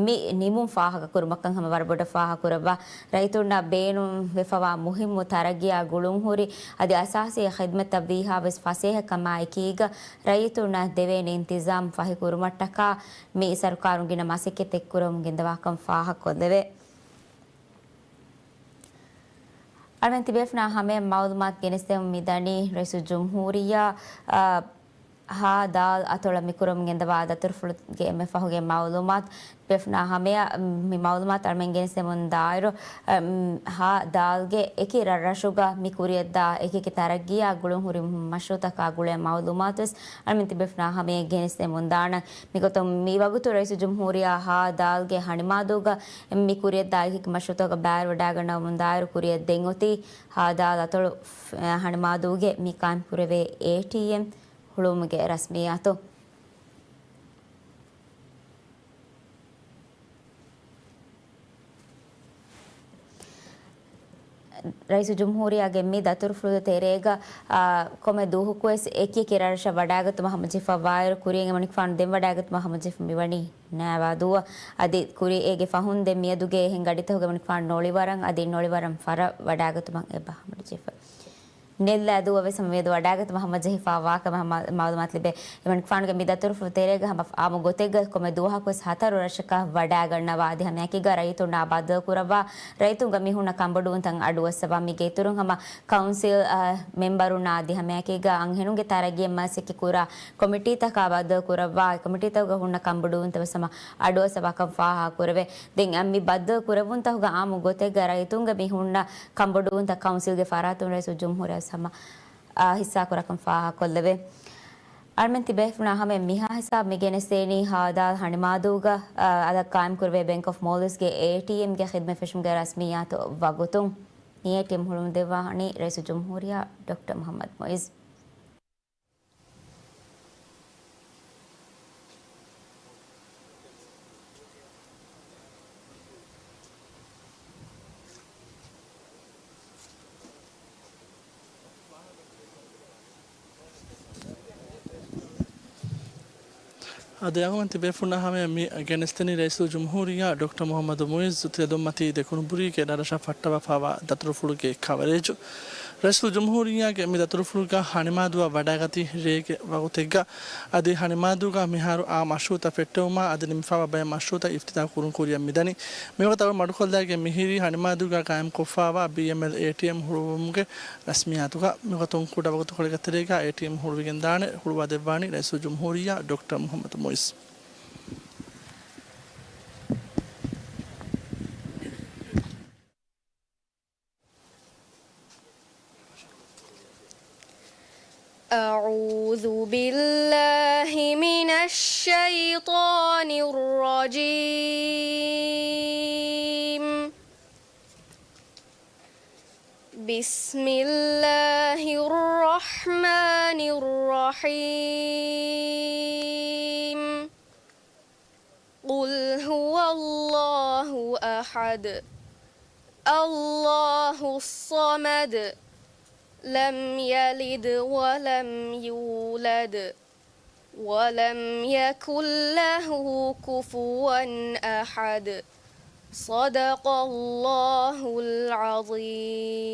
މި ނިމުން ފާހަގަކުރުމަށްކަން ހަމަ ވަރަށް ބޮޑަށް ފާހަގަކުރައްވާ. ރައްޔިތުންނަށް ބޭނުންވެފަވާ މުހިއްމު ތަރައްގީއާ ގުޅުންހުރި އަދި އަސާސީ ޚިދްމަތްތައް ވީހާވެސް ފަސޭހަކަމާ އެކީގަ ރައްޔިތުންނަށް ދެވޭނެ އިންތިޒާމް ފަހިކުރުމަށްޓަކާ މި ސަރުކާރުން ގިނަ މަސައްކަތް ކުރަމުން ގެންދަވާކަން ފާހަގަކޮށްލެވޭ. އަޅުމެން ތިބޭފުޅުންނާ ހަމަޔަށް މައުލޫމާތު ގެނެސްދެމުން މިދަނީ ރައީސުލްޖުމްހޫރިއްޔާ، އާ، ހ. ދާލް އަތޮޅަށް މިކުރަމުން ގެންދަވާ ދަތުރުފުޅުގެ އެންމެ ފަހުގެ މައުލޫމާތު. ތިބޭފުޅުންނާ ހަމަޔަށް މި މައުލޫމާތު އަޅުމެން ގެނެސްދެމުން ދާއިރު، އަ، ހ. ދާލްގެ އެކި ރަށްރަށުގަ މި ކުރިއަށްދާ އެކިއެކި ތަރައްގީއާ ގުޅުންހުރި މަޝްރޫއުތަކާ ގުޅޭ މައުލޫމާތުވެސް އަޅުމެން ތިބޭފުޅުންނާ ހަމަޔަށް ގެނެސްދެމުން ދާނަން. މިގޮތުން މި ވަގުތު ރައީސުލްޖުމްހޫރިއްޔާ ހ. ދާލްގެ ހަނިމާދޫގަ މި ކުރިއަށްދާ އެކި މަޝްރޫއުތަކަށް ބައިވެރިވަޑައިގަންނަވަމުން ދާއިރު ކުރިއަށް ދެން އޮތީ ހ. ދާލް އަތޮޅު، އަ، ހަނިމާދޫގެ މި ޤާއިމްކުރެވޭ އޭޓީއެމް ހުޅުވުމުގެ ރަސްމިއްޔާތު. ރައީސުލްޖުމްހޫރިއްޔާގެ މި ދަތުރުފުޅުގެ ތެރޭގަ، އާ، ކޮންމެ ދުވަހަކުވެސް އެކިއެކި ރަށްރަށަށް ވަޑައިގަތުމަށް ހަމަޖެހިފަ ވާއިރު، ކުރިއަށް އެމަނިކުފާނު ދެން ވަޑައިގަތުމަށް ހަމަޖެހިފަ މިވަނީ ނައިވާދޫއަށް. އަދި ކުރި އޭގެ ފަހުން ދެން މިއަދުގެ އެހެން ގަޑިތަކުގެ އެމަނިކުފާނު ނޮޅިވަރަށް އަދި ނޮޅިވަރަށް ފަރަށް ވަޑައިގަތުމަށް އެބަ ހަމަޖެހިފަ. ނެއްލާދޫއަށް ވެސް ހަމަ މިއަދު ވަޑައިގަތުމަށް ހަމަޖެހިފަ ވާކަމަށް ހަމަ މައުލޫމާތު ލިބޭ. އެމަނިކުފާނުގެ މި ދަތުރުފުޅު ތެރޭގަ ހަމަ އާއްމު ގޮތެއްގަ ކޮންމެ ދުވަހަކުވެސް ހަތަރު ރަށަކަށް ވަޑައިގަންނަވާ އަދި ހަމައެކީގަ ރައްޔިތުންނާ ބައްދަލު ކުރައްވާ، ރައްޔިތުންގެ މި ހުންނަ ކަންބޮޑުވުންތައް އަޑުއައްސަވާ. މީގެ އިތުރުން ހަމަ ކައުންސިލް، އަ، މެމްބަރުންނާ އަދި ހަމައެކީގަ އަންހެނުންގެ ތަރައްގީއަށް މަސައްކަތް ކުރާ ކޮމިޓީތަކާ ބައްދަލު ކުރައްވާ، ކޮމިޓީތަކުގަ ހުންނަ ކަންބޮޑުވުންތައް ވެސް ހަމަ އަޑުއައްސަވާކަން ފާހަގަކުރެވޭ. ދެން މި ބައްދަލު ކުރެވުންތަކުގަ އާއްމު ގޮތެއްގަ ރައްޔިތުންގެ މި ހުންނަ ކަންބޮޑުވުންތައް ކައުންސިލްގެ ފަރާތުން ރައީސުލްޖުމްހޫރިއްޔާ ހަމަ، އާ، ހިއްސާކުރާކަން ފާހަގަކޮށްލެވޭ. އަޅުމެން ތިބޭފުޅުންނާ ހަމަ މިހާ ހިސާބު މި ގެނެސްދޭނީ ހ. ދާލް ހަނިމާދޫގަ، އާ، އަދަށް ޤާއިމްކުރެވޭ ބޭންކް އޮފް މޯލްޑިވްސްގެ އޭޓީއެމްގެ ޚިދުމަތް ފެށުމުގެ ރަސްމިއްޔާތު ވަގުތުން. މި އޭޓީއެމް ހުޅުވަމުންދެއްވާނީ ރައީސުލްޖުމްހޫރިއްޔާ ޑޮކްޓަރ މުޙައްމަދު މުޢިއްޒު. އަދި އަޅުގަނޑު ތިބޭފުޅުންނާ ހަމަޔަށް މި ގެނެސްދެނީ ރައީސުލްޖުމްހޫރިއްޔާ ޑޮކްޓަރ މުޙައްމަދު މުޢިއްޒު ތެދުމަތީ ދެކުނުބުރީގެ ރަށްރަށަށް ފައްޓަވާފައިވާ ދަތުރުފުޅުގެ ކަވަރޭޖު. ރައީސުލްޖުމްހޫރިއްޔާގެ މި ދަތުރުފުޅުގަ ހަނިމާދޫއަށް ވަޑައިގަތީ ރޭގެ ވަގުތެއްގަ. އަދި ހަނިމާދޫގަ މިހާރު އާ މަޝްރޫއުތައް ފެއްޓެވުމާ އަދި ނިމިފައިވާ ބައެއް މަޝްރޫއުތައް އިފްތިތާޙު ކުރުން ކުރިއަށް މިދަނީ. މިވަގުތު އަޅުގަނޑު މަޑުކޮށްލައިގެން މިހިރީ ހަނިމާދޫގަ ޤާއިމްކޮށްފައިވާ ބީއެމްއެލް އޭޓީއެމް ހުޅުވުމުގެ ރަސްމިއްޔާތުގަ. މިގޮތުން ކުޑަ ވަގުތުކޮޅެއްގެ ތެރޭގަ އޭޓީއެމް ހުޅުވިގެންދާނެ. ހުޅުވާދެއްވާނީ ރައީސުލްޖުމްހޫރިއްޔާ ޑޮކްޓަރ މުޙައްމަދު މުޢިއްޒު. أعوذ بالله من الشيطان الرجيم. بسم الله الرحمن الرحيم. قل هو الله أحد، الله الصمد، لم يلد ولم يولد، ولم يكن له كفوا أحد. صدق الله العظيم.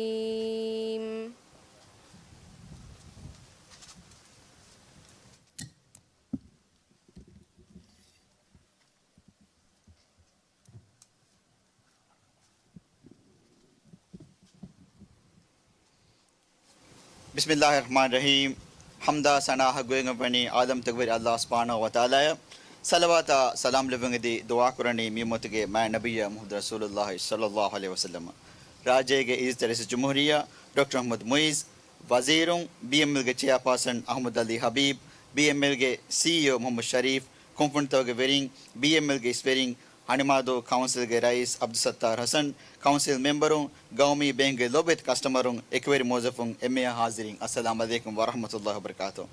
بسم الله الرحمن الرحيم. ޙަމްދާ ސަނާ ޙައްޤުވެގެންވަނީ ޢާލަމްތަކުގެ ވެރި ﷲ ސުބްޙާނަހޫ ވަތަޢާލާއަށް. ޞަލަވާތާ ސަލާމް ލެއްވުން އެދި ދުޢާ ކުރަނީ މި އުއްމަތުގެ މާތް ނަބިއްޔާ މުޙައްމަދު ރަސޫލުﷲ ޞައްލަﷲ ޢަލައިހި ވަސައްލަމަ. ރާއްޖޭގެ އިއްޒަތްތެރި ރައީސުލްޖުމްހޫރިއްޔާ ޑޮކްޓަރ މުޙައްމަދު މުޢިއްޒު ވަޒީރުން، ބީއެމްއެލްގެ ޗެއާޕާސަން އަޙްމަދު ޢަލީ ޙަބީބް، ބީއެމްއެލްގެ ސީއީއޯ މުޙައްމަދު ޝަރީފް، ކުންފުނިތަކުގެ ވެރިން، ބީއެމްއެލްގެ އިސްވެރިން، ހަނިމާދޫ ކައުންސިލްގެ ރައީސް ޢަބްދުއްސައްތާރު ޙަސަން، ކައުންސިލް މެމްބަރުން، ގައުމީ ބޭންކްގެ ލޯބިވެތި ކަސްޓަމަރުން، އެކުވެރި މުވައްޒަފުން، އެންމެހާ ޙާޟިރީން، އައްސަލާމު ޢަލައިކުމް ވަރަޙްމަތުﷲި ވަބަރަކާތުހު.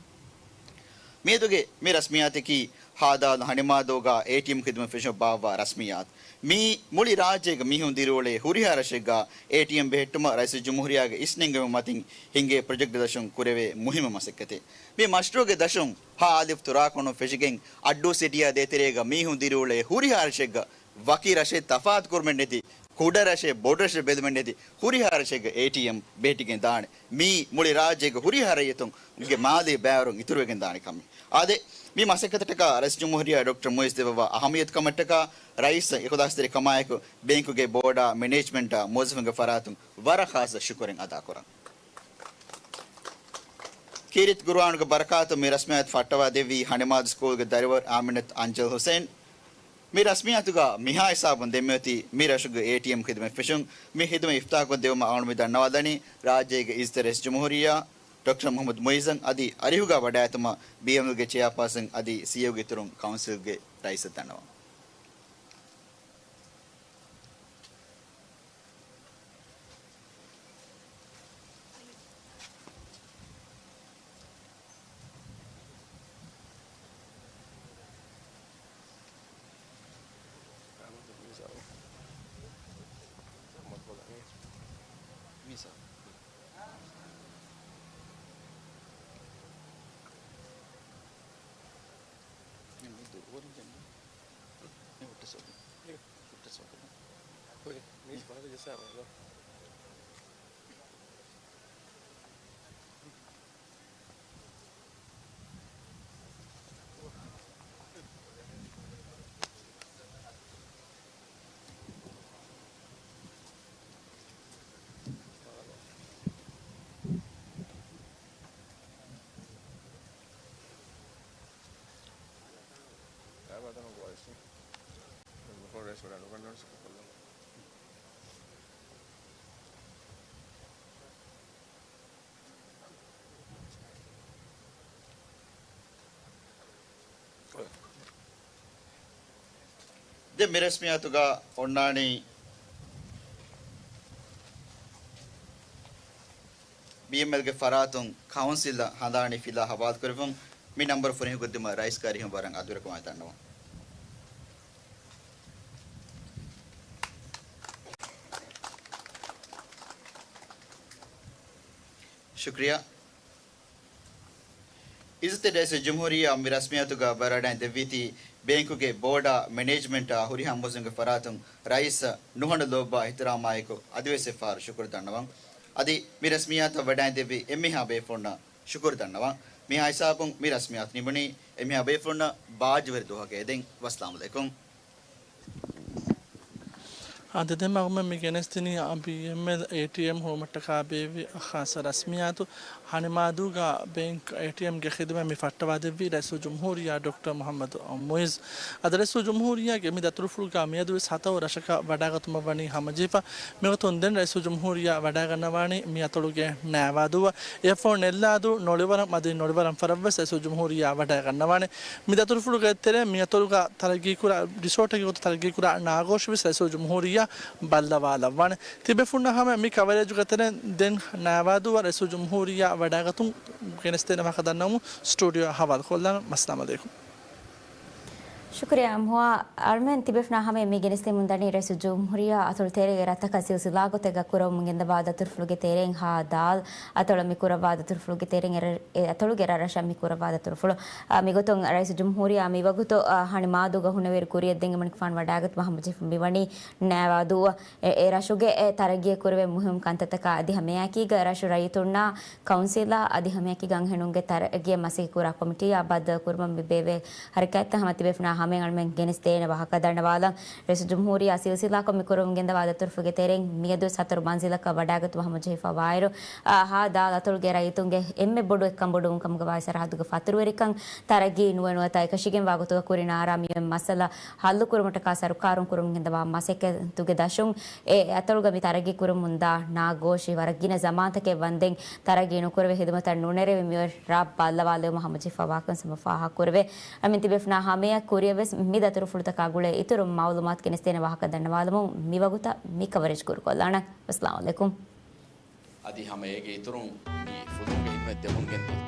މިއަދުގެ މި ރަސްމިއްޔާތަކީ ހާދާލު ހަނިމާދޫގަ އޭޓީއެމް ޚިދުމަތް ފެށުމަށް ބާއްވާ ރަސްމިއްޔާތު. މިއީ މުޅި ރާއްޖޭގަ މީހުން ދިރިއުޅޭ ހުރިހާ ރަށެއްގަ އޭޓީއެމް ބެހެއްޓުމަށް ރައީސުލްޖުމްހޫރިއްޔާގެ އިސްނެންގެވުމުގެ މަތިން ހިންގޭ ޕްރޮޖެކްޓް ދަށުން ކުރެވޭ މުހިއްމު މަސައްކަތެއް. މި މަޝްރޫޢުގެ ދަށުން ހަ އަލިފް ތުރާކުނު ފެށިގެން އައްޑޫ ސިޓީއާ ދޭތެރޭގަ މީހުން ދިރިއުޅޭ ހުރިހާ ރަށެއްގަ ވަކި ރަށެއް ތަފާތުކުރުމެއް ނެތި، ކުޑަ ރަށެއް ބޮޑު ރަށެއް ބެލުމެއް ނެތި، ހުރިހާ ރަށެއްގަ އޭޓީއެމް ބެހެއްޓިގެން ދާނެ. މީ މުޅި ރާއްޖޭގެ ހުރިހާ ރައްޔިތުންގެ މާލީ ބައިވަރުން އިތުރުވެގެން ދާނެ ކަމެއް. އާދެ، މި މަސައްކަތަށްޓަކާ ރައީސުލްޖުމްހޫރިއްޔާ ޑޮކްޓަރ މުޢިއްޒު ދެއްވަވާ އަހައްމިއްޔަތު ކަމަށްޓަކާ ރައީސް އިޚްލާޞްތެރިކަމާއެކު ބޭންކުގެ ބޯޑާ، މެނޭޖްމަންޓާ، މުވައްޒަފުންގެ ފަރާތުން ވަރަށް ޚާއްޞަ ޝުކުރެއް އަދާކުރަން. ކީރިތި ޤުރުއާނުގެ ބަރަކާތުން މި ރަސްމިއްޔާތު ފައްޓަވާ ދެއްވީ ހަނިމާދޫ ސްކޫލްގެ ދަރިވަރު އާމިނަތު އަންޖަލް ޙުސައިން. މި ރަސްމިއްޔާތުގަ މިހާ ހިސާބުން ދެންމެވަތީ މި ރަށުގެ އޭޓީއެމް ޚިދުމަތް ފެށުން. މި ޚިދުމަތް އިފްތާޙްކޮށްދެއްވުމަށް އަޅުގަނޑު މި ދަންނަވާލަނީ ރާއްޖޭގެ އިއްޒަތްތެރި ރައީސުލްޖުމްހޫރިއްޔާ ޑޮކްޓަރ މުޙައްމަދު މުޢިއްޒަށް އަދި އަރިހުގަ ވަޑައިގަތުމަށް ބީއެމްއެލްގެ ޗެއާޕާސަން އަދި ސީއީއޯގެ އިތުރުން ކައުންސިލްގެ ރައީސަށް ދަންނަވަން. ދެން މި ރަސްމިއްޔާތުގަ އޮންނާނީ ބީއެމްއެލްގެ ފަރާތުން ކައުންސިލަށް ހަނދާނީ ފިލާ ހަވާލުކުރެވުން. މި ނަންބަރު ފުރިހަމަކޮށްދިނުމަށް ރައީސްގެ އަރިހުން ވަރަށް އަދުވެރިކަމާއެކު ދަންނަވަން. ޝުކްރިޔާ. އިއްޒަތްތެރި ރައީސުލްޖުމްހޫރިއްޔާ މި ރަސްމިއްޔާތުގަ ބައިވެރިވެވަޑައިގެން ދެއްވީތީ، ބޭންކުގެ ބޯޑާ، މެނޭޖްމަންޓާ ހުރިހާ މުވައްޒަފުންގެ ފަރާތުން ރައީސަށް ނުހަނު ލޯބިވާ އިޙްތިރާމާއެކު އަދިވެސް އެއްފަހަރު ޝުކުރު ދަންނަވަން. އަދި މި ރަސްމިއްޔާތަށް ވަޑައިގެން ދެއްވި އެންމެހާ ބޭފުޅުންނަށް ޝުކުރު ދަންނަވަން. މިހާ ހިސާބުން މި ރަސްމިއްޔާތު ނިމުނީ. އެންމެހާ ބޭފުޅުންނަށް ބާއްޖަވެރި ދުވަހަކަށް އެދެން. ވައްސަލާމު ޢަލައިކުމް. އާދެ، ދެން މަގުމެން މި ގެނެސްދިނީ ބީއެމްއެލް އޭޓީއެމް ހުޅުވުމަށްޓަކާ ބޭއްވި ޚާއްޞަ ރަސްމިއްޔާތު. ހަނިމާދޫގަ ބޭންކް އޭޓީއެމްގެ ޚިދުމަތް މި ފައްޓަވާދެއްވީ ރައީސުލްޖުމްހޫރިއްޔާ ޑޮކްޓަރ މުޙައްމަދު މުޢިއްޒު. އަދި ރައީސުލްޖުމްހޫރިއްޔާގެ މި ދަތުރުފުޅުގަ މިއަދުވެސް ހަތަހު ރަށަކަށް ވަޑައިގަތުމަށް ވަނީ ހަމަޖެހިފަ. މިގޮތުން ދެން ރައީސުލްޖުމްހޫރިއްޔާ ވަޑައިގަންނަވާނީ މި އަތޮޅުގެ ނައިވާދޫއަށް. އެއަށްފަހު ނެއްލާދޫ، ނޮޅިވަރަމް އަދި ނޮޅިވަރަމް ފަރަށްވެސް ރައީސުލްޖުމްހޫރިއްޔާ ވަޑައިގަންނަވާނެ. މި ދަތުރުފުޅުގެ ތެރެއިން މި އަތޮޅުގަ ތަރައްގީކުރާ ރިސޯޓެއްގެ ގޮތުން ތަރައްގީކުރާ ނާގޯށް ވެސް ރައީސުލްޖުމްހޫރިއްޔާ ބައްލަވާލައްވާނެ. ތިބޭފުޅުންނާ ހަމަޔަށް މި ކަވަރޭޖުގެ ތެރެއިން ދެން ނައިވާދޫއަށް ރައީސުލްޖުމްހޫރިއްޔާ ވަޑައިގަތުން ގެނެސްދޭނެ ވާހަކަ ދަންނަވަމުން ސްޓޫޑިއޯއަށް ހަވާލުކޮށްލާނަން. އައްސަލާމު ޢަލައިކުމް. ޝުކުރިއްޔާ އަމްހުއާ. އަޅުމެން ތިބޭފުޅުންނާ ހަމަޔަށް މި ގެނެސްދެމުން ދަނީ ރައީސުލްޖުމްހޫރިއްޔާ އަތޮޅު ތެރޭގެ ރަށްތަކަށް ސިލްސިލާގޮތެއްގަ ކުރަމުން ގެންދަވާ ދަތުރުފުޅުގެ ތެރެއިން ހާ ދާލް އަތޮޅަށް މި ކުރައްވާ ދަތުރުފުޅުގެ ތެރެއިން އެ ރަށް، އެ އަތޮޅުގެ ރަށްރަށަށް މި ކުރައްވާ ދަތުރުފުޅު. އާ، މިގޮތުން ރައީސުލްޖުމްހޫރިއްޔާ މިވަގުތު، އާ، ހަނިމާދޫގަ ހުންނެވިއިރު ކުރިއަށް ދެން އެމަނިކުފާނު ވަޑައިގަތުމަށް ހަމަޖެހިފަ މިވަނީ ނައިވާދޫއަށް. އެ، އެ ރަށުގެ އެ ތަރައްގީއަށް ކުރެވޭ މުހިއްމު ކަންތައްތަކާ އަދި ހަމައެއާއެކީގަ ރަށު ރައްޔިތުންނާ ކައުންސިލާ އަދި ހަމައެއާއެކީގަ އަންހެނުންގެ ތަރައްގީއަށް މަސައްކަތް ކުރާ ކޮމިޓީއާ ބައްދަލު ކުރުމަށް މި ބޭއްވޭ ހަރަކާތްތައް ހަމަ ތިބޭފުޅުންނާ ހަމައަށް އަޅުމެން ގެނެސްދޭނެ ވާހަކަ ދަންނަވާލަން. ރައީސުލްޖުމްހޫރިއްޔާ ސިލްސިލާކޮށް މި ކުރަމުން ގެންދަވާ ދަތުރުފުޅުގެ ތެރެއިން މިއަދު އަތޮޅު މަންޒިލަކަށް ވަޑައިގަތުމަށް ހަމަޖެހިފައިވާއިރު، އާ، ހާ ދާލް އަތޮޅުގެ ރައްޔިތުންގެ އެންމެ ބޮޑު އެއްކަންބޮޑުވުން ކަމުގަވާ ސަރަހައްދުގެ ފަތުރުވެރިކަން ތަރައްގީ ނުވެ ނުވަތަ އެކަށީގެންވާ ގޮތުގަ ކުރިން އަރާ މިއޮތް މައްސަލަ ހައްލުކުރުމަށްޓަކާ ސަރުކާރުން ކުރަމުން ގެންދަވާ މަސައްކަތުގެ ދަށުން އެ އަތޮޅުގަ މި ތަރައްގީ ކުރަމުންދާ ނާގޯށި ވަރަށް ގިނަ ޒަމާންތަކެއް ވަންދެން ތަރައްގީ ނުކުރެވޭ ހިދުމަތަށް ނުނެރެވި މިއޮތް ރާ ބައްލަވާލެވުމަށް ހަމަޖެހިފައިވާކަން ހަމަ ފާހަގަކުރެވޭ. އަމިން ތިބޭފުޅުންނާ ހަމަޔަށް ކުރިއަށްވެސް މި ދަތުރުފުޅުތަކާ ގުޅޭ އިތުރު މައުލޫމާތު ގެނެސްދޭނެ ވާހަކަ ދަންނަވާލަމުން މިވަގުތަށް މި ކަވަރޭޖް ކުރުކޮށްލާނަން. އައްސަލާމު ޢަލައިކުމް. އަދި ހަމަ އޭގެ އިތުރުން މި ފުލުހުންގެ ހިދުމަތް ދެމުން ގެންދިޔަ